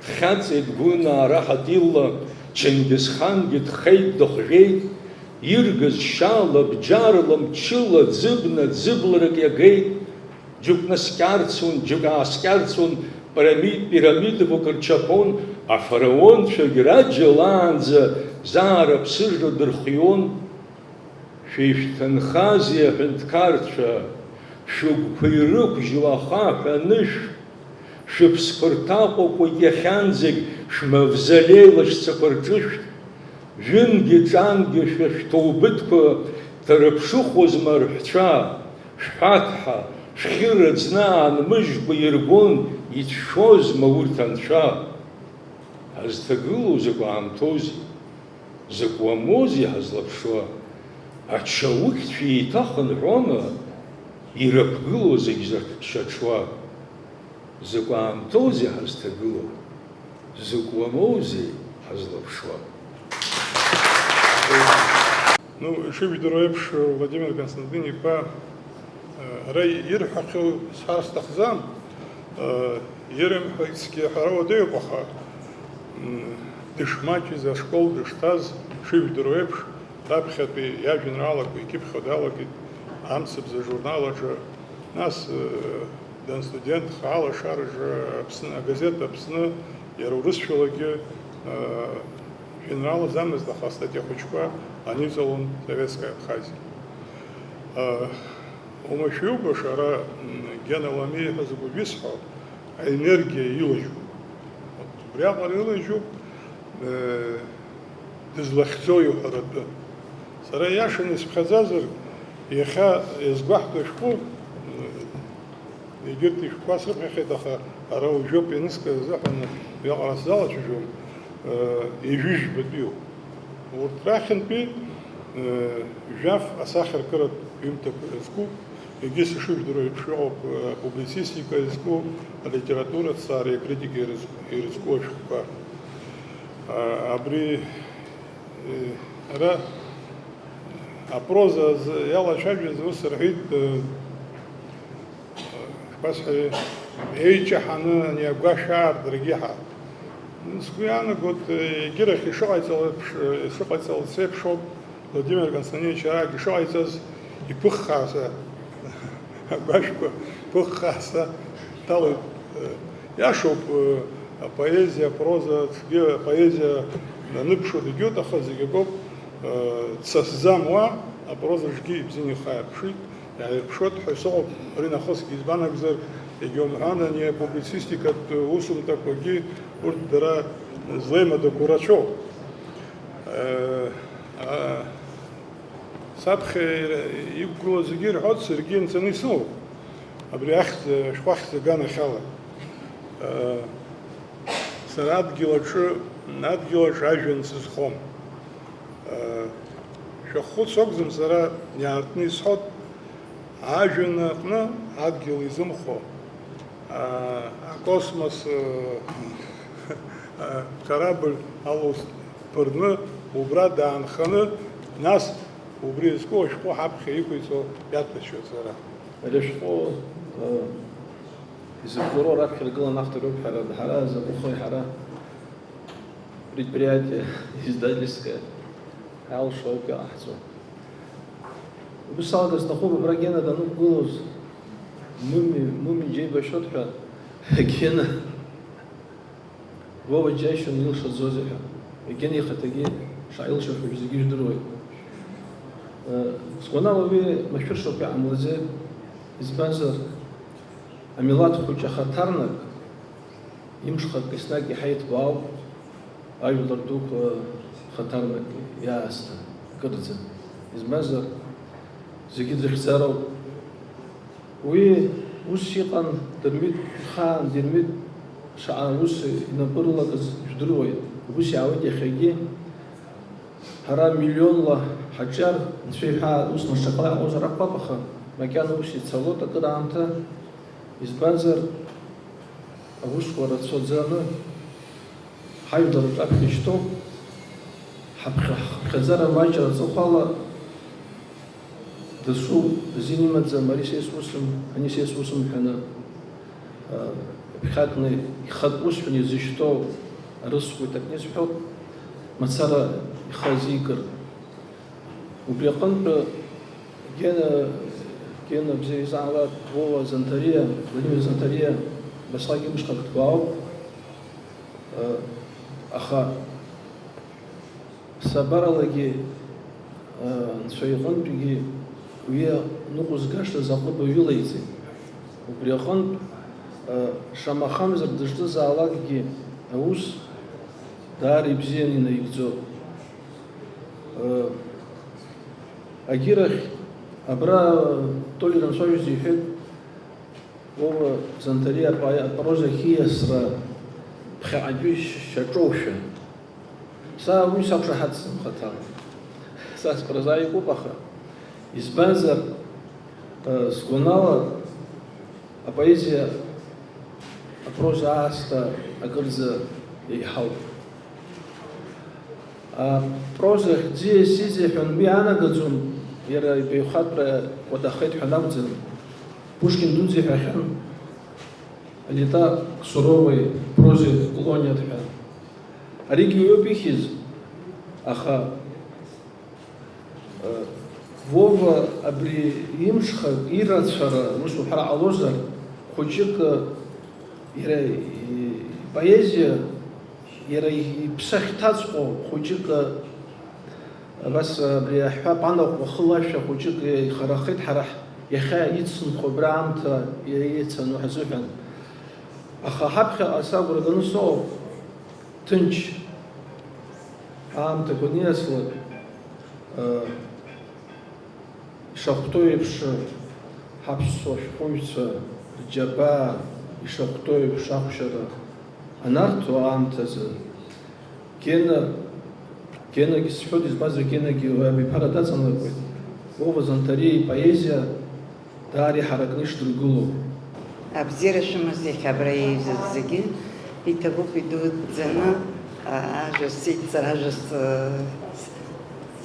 Дхьаҵит Гәынаа раҳаҭилла, Чингисхангьы дхеит, дыхжәеит, иргаз шьала, бџьарла, мчыла, ӡыбна, ӡыбларак иагеит, џьоук наскьарцон, џьоук ааскьарцон, пирамид-, пирамидақәак рчаԥон, афараонцәагь раџьалаанӡа заа рыԥсыжра дырхион. Шәишәҭынхазеи, аҳәынҭқарцәа, шәыгәқәа ирықәжьу ахаҳә анышә, шәыԥсқәа рҭаҟәақәагь иахьанӡагь шәмавзолеи лашьцақәа рҿышәҭ, жәынгьы ҿангьы шәа шәҭоубыҭқәа дҭарыԥшыхуазма рҳәцәа, шәҳәаҭҳа, шәхьы раӡны аанмыжькәа иргон, ицәшәозма урҭ анцәа? Ҳазҭагылоу закә аамҭоузеи? Закә уамоузеи ҳазлаԥшуа? Ачаухьцәа еиҭахынҳәуама ирыԥгылоу зегь зак-, шьаҽуа? Закә аамҭоузеи ҳазҭагылоу? Закә уамоузеи ҳазлаԥшуа? Ну, ишыжәдыруа еиԥш, Владимир Константин-иԥа, э, ара ирҳәахьоу сҳәар сҭахӡам, э, ирымҳәогьы ҳәара уадаҩуп, аха, м, дышмаҷыз, ашкол дышҭаз, шыжәдыруа еиԥш, раԥхьатәи иажәеинраалақәа икьыԥхьуа далагеит Амцабз ажурнал аҿы, нас, э, данстудентха алашараҿы Аԥсны, агазеҭ Аԥсны, иара урысшәалагьы, э, жәеинраала замызт, аха астатиа хәыҷқәа аниҵалон Советская Абхазия. Э, Уамашәа иубаша, ара, м, Гена Ламиа иҳәаз агәы исҳәо, аенергиа илажьуп. Убриаҟара илажьуп, э, дызлахьӡо иҳәаратәы. Сара иашаны исԥхьаӡазар, иахьа иазгәаҳҭо ашәҟәы, м, егьырҭ ишәҟәқәа срыԥхьахьеит, аха ара уажәоуп ианыскыз азыҳәан уиаҟара сзалацәажәом, э, ҩажәижәбатәиуп. Урҭ рахьынтәи, э, жәаф асахьаркыратә ҩымҭақәа ирызку, егьыс ишыжәдыруа еиԥш иҟоуп, э, апублицистика иазку, алитература аҭҵаареи акритикеи ирыз-, ирызку ашәҟәқәа. А, абри, э, ара апроза азы иалацәажәаз ус рҳәеит, э, Шԥасҳәари, еиҷаҳаны ани агәашә аартра егьиҳа. Сгәы иаанагоит, егьирахь ишыҟаиҵалак-, ишыҟаиҵалац еиԥш ауп Владимир Константинович арагь ишыҟаиҵаз, иԥыххааса агәашәқәа, иԥыххааса дҭалоит. Иашоуп, апоезиа, апроза, ҽгьы апоезиа аныԥшуа дагьоуит, аха зегь акоуп, дсасӡам уа, апроза ҽгьы ибзианы ихы ааирԥшит. Иааирԥшуеит ҳәа сыҟоуп, ари нахысгьы, избан акәзар, егьаумҳәан, ани апублицистикатә усумҭақәагьы урҭ дара злеимадақәоу рацәоуп. Э, а, саԥхьа иқәгылоу зегьы ирҳәоит, саргьы инҵаны исымоуп. Абри ахьӡ, ашәҟәы ахьӡ аганахьала. Э, сара адгьыл аҿы, адгьыл аҿы ажәҩан сызхом. Шәаххәыц акәӡам, сара иаартны исҳәоит, ажәҩан аҟны адгьыл изымхо, а, акосмос, а, корабль ала ус ԥырны, убра даанханы, нас убри иазку ашәҟәы ҳаԥхьа иқәиҵо иаҭәасшьоит сара. Ари ашәҟәы, а, изыбзоуроу раԥхьа иргылан автор иоуп ҳәа, ҳара закәыхи ҳара предприятие издательское ҳәа алшо ауп иҟаҳҵо. Убыс салагар сҭахуп, абра Гена данықәгылоз, Муми, Муми џьеибашьоит ҳәа, Гена Вова џьаишьон илшаӡозеи ҳәа. Гена ихаҭагьы шааилшахьоу зегьы жәдыруеит. Э, сгәанала уи машәыршақә иҟамлаӡеит, избанзар, амилаҭ хәыҷ ахаҭарнак, имшхак еснагь иаҳа иҭбаауп, ажәлар дуқәа хаҭарнак иаасҭа кырӡа. Избанзар, зегьы дрыхьӡароуп. Уи ус иҟан, Дырмит ихаан, Дырмит шаҟа ус инапы рылакыз жәдыруеит. Убыс иаауеит иахьагьы. Ҳара миллионла ҳаҿиар, Анцәа иҳәа, ус мырҽхәала иҟоузар акәхап, аха Макьана ус ицалоит акыр аамҭа, избанзар, аусқәа рацәаӡаны ҳажәлар рҿаԥхьа ишьҭоуп, ҳаԥхьа-, ҳхыԥхьаӡара маҷра аҵыхәала дасу азин имаӡам, ари са исусым, ани са исусым ҳәаны, а, иԥхьакны ихатә ус ҳәаны изышьҭоу арысҟәи ҭакны изҳәоит, мацара ихы азикыр. Убри аҟынтә Гена, Гена бзиа изаалак Вова Занҭариа, Владимир Занҭариа, басҟак имшхак дгәаауп, аха ԥсабаралагьы, анцәа иҟынтәигьы уи ныҟәызгашаз аҟыбаҩ илеиҵеит. Убри аҟынтә, шамахамзар дышҭызаалакгьы аус даара ибзианы инаигӡоит. Агьырахь, абра Толик данцәажәоз иҳәеит, Вова Занҭариа апое-, апроза ахьиасра ԥхьаҟатәи шьаҿоушәа. Са уи сақәшаҳаҭӡам хаҭала. Са спрозаикуп, аха избанзар, сгәанала, апоезиа апроза аасҭа акырӡа еиҳауп. Апроза хьӡи-ссизи ҳәа уи иаанагаӡом, иара ибаҩхатәра кәадахеит ҳәа анакәӡам. Пушкин дуӡӡа иҳәахьан, Лита Суровои прозеи колониат ҳәа. Аригьы уиоуп ихьыз, аха Вова абри имҽхак ирацәара, ус уҳәар ҟалозар, хәыҷык, иара ипоезиа, иара иԥсы ахьҭаҵҟьо хәыҷык, абас абри аҳәап анаҟә ахылашәа хәыҷык ихарахеит ҳара ҳ-, иахьа ицынхо абра аамҭа иаицану ҳазыҳәан. Аха ҳаԥхьаҟа сагәра ганы сыҟоуп. Ҭынч аамҭақәа аниаслак, ишахәҭоу еиԥш, ҳаԥсуа шәҟәыҩҩцәа рџьабаа ишахәҭоу еиԥш ахәшьара анарҭо аамҭазы, Гена, Генагьы сҳәоит, избанзар, Генагьы уи абиԥара даҵанакуеит. Вова Занҭариа ипоезиа даара иҳаракны ишдыргыло. Абзиара шәымаз иахьа абра еизаз зегьы, иҭабуп идуӡӡаны, а, ажәа сеидҵар, ажәа с-,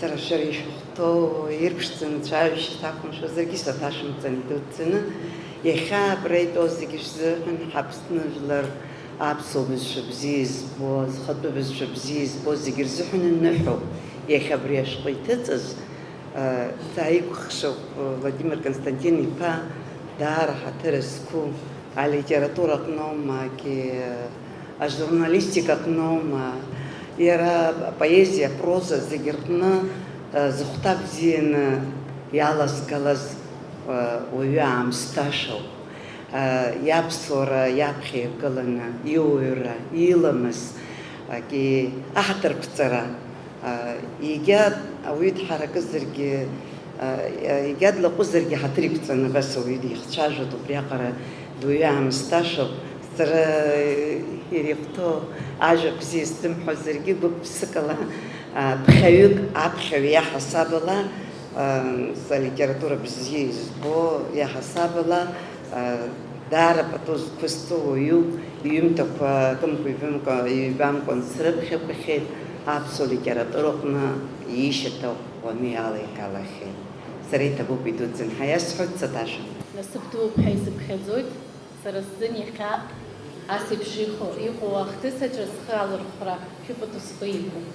сара шәара ишәыхәҭоу ирԥшӡаны цәажәашьа сҭахымшәозаргьы, саҭашәымҵан идуӡӡаны. Иахьа абра итәоу зегьы шәзыҳәан, Ҳаԥсны жәлар, аԥсуа бызшәа бзиа избо, зхатәы бызшәа бзиа избо зегьы рзыҳәан иныҳәоуп. Иахьа абри ашәҟәы иҭыҵыз, Сааикәыхшоуп, Владимир Константин-иԥа даара ҳаҭыр зқәу, алитература аҟноума, ки-, ажурналистика аҟноума, иара апоезиа, апроза зегьы рҟны, зыхәҭа бзианы иалазгалаз, уаҩы аамсҭашоуп. Иаԥсуара иаԥхьа иргыланы, иуаҩра, иламыс, аки-, аҳаҭырқәҵара, Егьа ауаҩы дҳаракызаргьы, егьа длаҟәызаргьы ҳаҭыр иқәҵаны абас ауаҩы дихцәажәоит, убриаҟара дуаҩы аамысҭашоуп. Сара иара ихәҭоу ажәа бзиа сзымҳәозаргьы, гәык-ԥсыкала, ԥхьаҩык аԥхьаҩ иаҳасабала, са литература бзиа избо иаҳасабала, Даара пату зқәысҵо уаҩуп, иҩымҭақәа акымкәа-ҩбамкәа, ҩбамкәан срыԥхьақәахьеит, аԥсуа литератураҟны иишьаҭа ӷәӷәаны иалеигалахьеит. Сара иҭабуп идуӡӡаны ҳаиасҳәоит, саҭашәа. Насыԥ дууп ҳәа исыԥхьаӡоит, сара сзын иахьа ас еиԥш иху-, иҟоу ахҭыс аҿы схы алырхәра шәыпату сгәы иқәуп.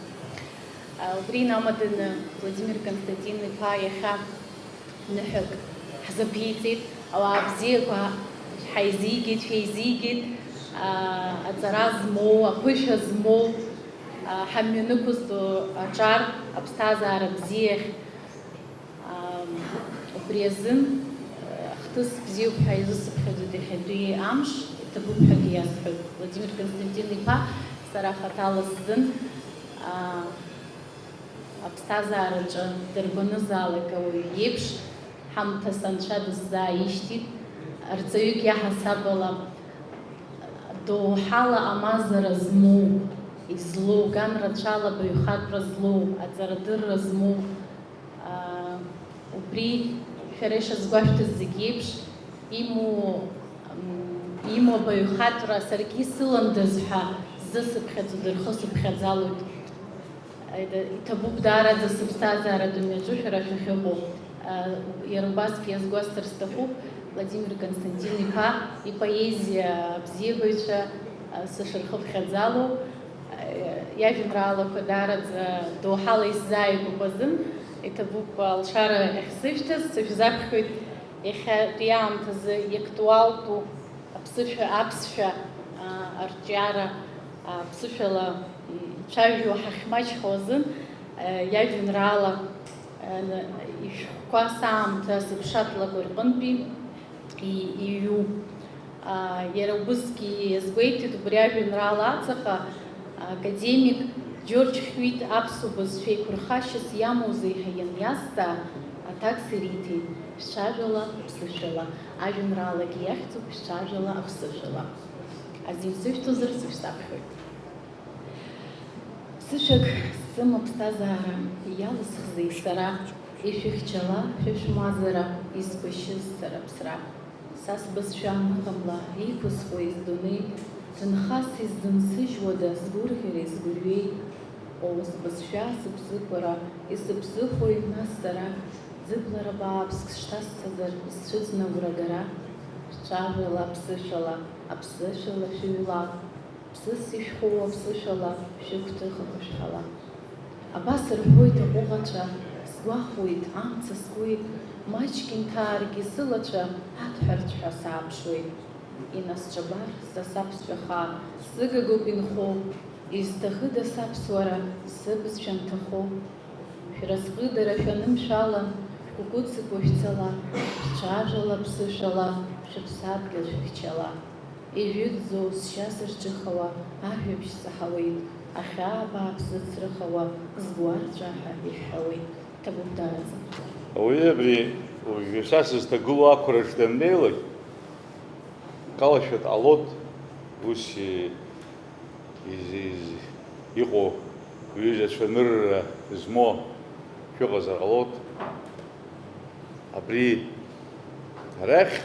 Убри инамаданы Владимир Константин-иԥа иахьа ныҳәак ҳзаԥиҵеит, ауаа бзиақәа ҳаизигеит, шәеизигеит, аа, аҵара змоу, аԥышәа змоу, аа, ҳамҩанықәызҵо аҿар, аԥсҭазаара бзиахь, аа, убри азын, ахҭыс бзиоуп ҳәа изысыԥхьаӡоит иахьатәи амш, иҭабуп ҳәагьы иасҳәоит. Владимир Константин-иԥа, сара хаҭала сзын, аа, Аԥсҭазаараҿы даргәанызаалак ауаҩы иеиԥш, ҳамҭас Анцәа дысзааишьҭит, арҵаҩык иаҳасабала доуҳала амазара змоу, излоу, ган рацәала баҩхатәра злоу, аҵарадырра змоу, аа, убри Шәара ишазгәашәҭаз зегь еиԥш, имоу, м, имоу абаҩхатәра саргьы исыландаз ҳәа зысыԥхьаӡо дырхысыԥхьаӡалоит. Иҭабуп даараӡа сыԥсҭазааратә мҩаҿы шәара шәахьыҟоу. Иара убасгьы иазгәасҭар сҭахуп, Владимир Константин-иԥа ипоезиа абзиабаҩцәа сышырхыԥхьаӡало, иажәеинраалақәа даараӡа доуҳала исзааигәоуп азын. Иҭабуп алшара ахьсышәҭаз, сышәзаԥхьоит. Иахьатәи аамҭазы иактуалтәу аԥсышәа, аԥсшәа, а, арҿиара, а, ԥсышәала ицәажәо ҳахьмаҷхо азын, а, иажәеинраала, а, ишәҟәқәа саамҭа сыԥшатлақәа рҟынтәи и-, иҩу. А, иара убысгьы иазгәеиҭеит убри ажәеинраала аҵаҟа, академик Џьорџь Хьҩит аԥсуа бызшәа еиқәырхашьас иамоузеи ҳәа ианиазҵаа, аҭак сириҭеит, шәцәажәала, ԥсышәала. Ажәеинраалагьы иахьӡуп шәцәажәала, аԥсышәала. Азин сышәҭозар, сышәзаԥхьоит. Ԥсышәак сымоуп, ԥсҭазаара иалысхзеи сара, ишәыхьчала шәышәмазара, изқәышьыз сара аԥсра. Са сбызшәа аныҟамла, иқәысхуеи сдунеи, ҭынхас исзынсыжьуада сгәырӷьареи сгәырҩеи? Оу, сбызшәа, сыԥсықәара, исыԥсыхәои нас сара? Ӡыблара бааԥск шҭасҵазар, исцәыӡны агәрагара? Шәцәажәала аԥсышәала, аԥсышәала шәыҩлап, ԥсыс ишәхоу аԥсышәала шәыгәҭыхақәа шәҳәала. Абас рҳәоит аҟәыӷацәа, сгәахәуеит, амца скуеит, маҷк инҭааргьы сылацәа аҭәҳәарҭәҳәа сааԥшуеит. Инасҿабар са саԥсшәа хаа, сыгагоуп инхо, изҭахыда саԥсуара, сыбызшәа анҭахо? Шәразҟыдара шәанымшәалан, шәкәыкәыцыкәа шәцала, шәцәажәала ԥсышәала, шәыԥсадгьыл шәыхьчала. Ижәытәӡоу сшьа сырҿыхауа, ажәабжь саҳауеит, ахьаа бааԥсы црыхауа, згәы арҵәааҳәа ишәҳәауеит. Ҭабуп даараӡа. Ауаҩы абри уажәы са сызҭагылоу ақәраҿ даннеилак, калашәа дҟалоит, ус и-, из-, из-, иҟоу ҩыза цәанырра змоу шәыҟазар ҟалоит. Абри арахь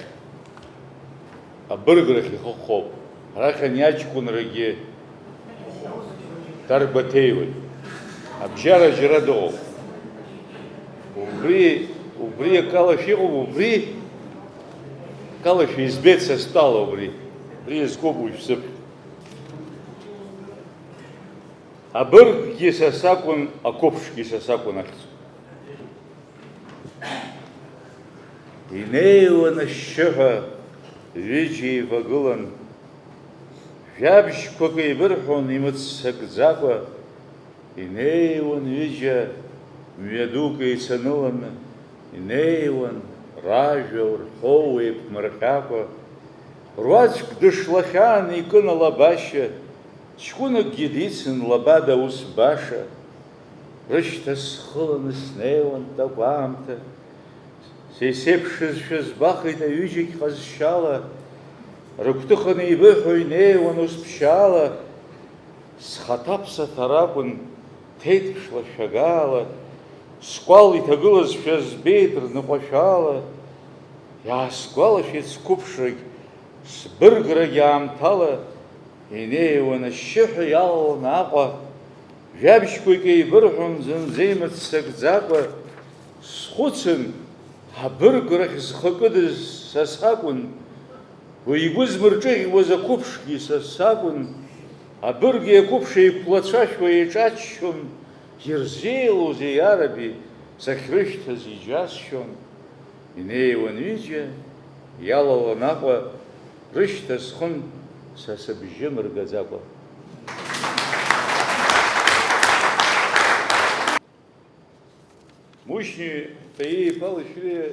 абырг рахь ихыххоуп. Арахь ани аҷкәынрагьы даргәаҭеиуеит. Абжьара џьара дыҟоуп. Убри, убри акалашәа иҟоуп, убри акалашәа избеит са стәала убри. Убри иазкуп уажә сыԥхь. Абырггьы са сакәын, ақәыԥшгьы са сакәын ахьӡ. Инеиуан ашьшьыҳәа ҩыџьа еивагылан, жәабжьқәак еибырҳәон имыццакӡакәа, инеиуан ҩыџьа мҩа дук еицаныланы, инеиуан ражәа урҳәо уеиқәмырҟьакәа, руаӡәк дышлахьан икын алабашьа, ҷкәынакгьы дицын лабада ус баша. Рышьҭа схыланы снеиуан такә аамҭа. Са исеиԥшызшәа збахит аҩыџьагь ҟазшьала, рыгәҭыха неибыҳәо инеиуан ус ԥшьаала. Схаҭа ԥсаҭар акәын, ҭеиҭԥшла шәагаала, скәал иҭагылазшәа збеит рныҟәашәала. Иаасгәалашәеит сқәыԥшрагь, сбырграгь аамҭала, инеиуан ашьшьыҳәа иалаланы Аҟәа, жәабжьқәак еибырҳәон зынӡа имыццакӡакәа. Схәыцын, абырг рахь зхы кыдыз са сакәын, уи игәы змырҿыӷьуаз ақәыԥшгьы са сакәын, абырги ақәыԥши еиқәлацәашәо еиҿаччон, ирзеилоузеи, иараби, сахьрышьҭаз иџьасшьон. Инеиуан ҩыџьа, иалалан Аҟәа, рышьҭа схын са сыбжьы мыргаӡакәа. Мушьни Таиа-иԥа Лашәриа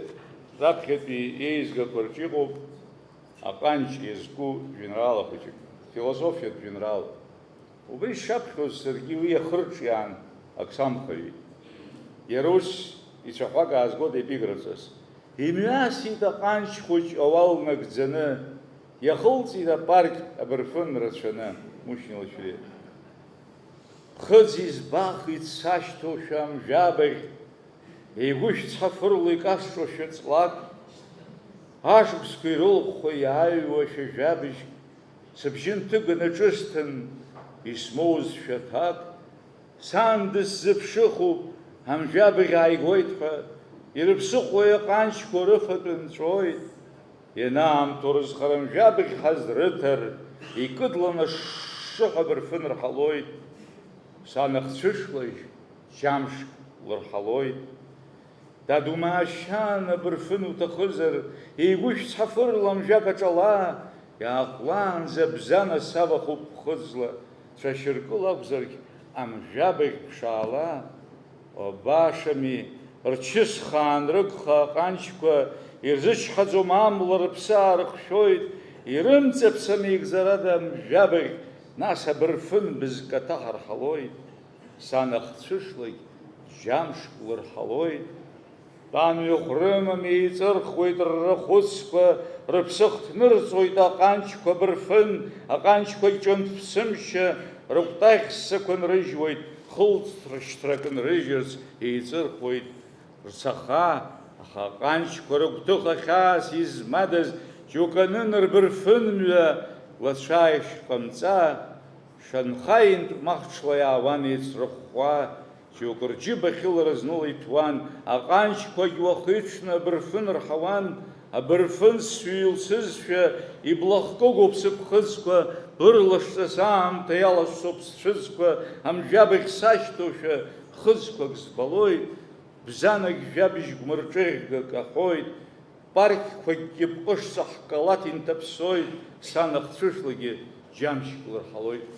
раԥхьатәи иеизгақәа рҿы иҟоуп аҟанҷ иазку жәеинраала хәыҷык, философиатә жәеинраала. Убри сшаԥхьоз саргьы уи иахырҿиаан ак самхаҩеит. Иара ус ицәаҳәак аазгоит епиграфҵас. Имҩасит аҟанҷ хәыҷ ауал нагӡаны, иахылҵит апарк абырфын рацәаны, Мушьни Лашәриа. Ԥхыӡ избахит сашьҭоушәа амжәабаӷь, Игәышә цҳафырла икасҿо шәыҵлак, ашықәсқәа ирылхәхәа иааҩуа шәажәабжьк, сыбжьы нҭыганы ҿысҭын, исмоуз шәаҭак, сан дысзыԥшыхуп, амжәабӷь ааигоит ҳәа, ирыԥсыхәои аҟанчқәа рыфатә нҵәоит, ианаамҭоу рызхара амжәабӷь ҳазрыҭар, икыдланы ашшыҳәа абырфын рҳалоит, сан ахцәышлажь џьамшк лырҳалоит. Дад, умаашьан, абырфын уҭахызар, игәышә цҳафырла амжәак аҿала, иаахәлаанӡа бзанасавахуп ԥхыӡла, цәашьыркыла акәзаргь, амжәабаӷь ԥшаала. Башами, рчысхаан рыгха аҟанчқәа, ирзычҳаӡом амла рыԥсы аарыхшәоит, ирымҵаԥсами егьзарада амжәабаӷь, нас абырфын бызкаҭа ҳарҳалоит. Сан ахцәышлагь џьамшк лырҳалоит. Тәамҩахә рымам, еиҵырхуеит ррахәыцқәа, рыԥсы хҭнырҵоит аҟанчқәа бырфын, аҟанчқәагь ҿымҭ ԥсымшьа, рыкәтаӷь ссақәа нрыжьуеит, хылҵ-рышьҭрак нрыжьырц еиҵырхуеит рцаха, аха аҟанчқәа рыгәҭыха хьаас измадаз џьоук анын рбырфын мҩа лацәааихь ҟамҵа, шанхаинтә махҽла иаауан еицрыхәхәа, џьоук рџьыба хьылара зныл иҭәуан, аҟанчқәагь уахиҽны абырфын рҳауан, абырфын сҩылсызшәа, иблахкыгоуп сыԥхыӡқәа, бырлашҵас аамҭа иаласҵоуп сцәыӡқәа, амжәабаӷь сашьҭоушәа, хыӡқәак збалоит, бзанагь жәабжь гәмырҿыӷьга каҳәоит, паркқәакгьы бҟышҵа ҳкалаҭ инҭаԥсоит, сан ахцәышлагьы џьамшьк лырҳалоит.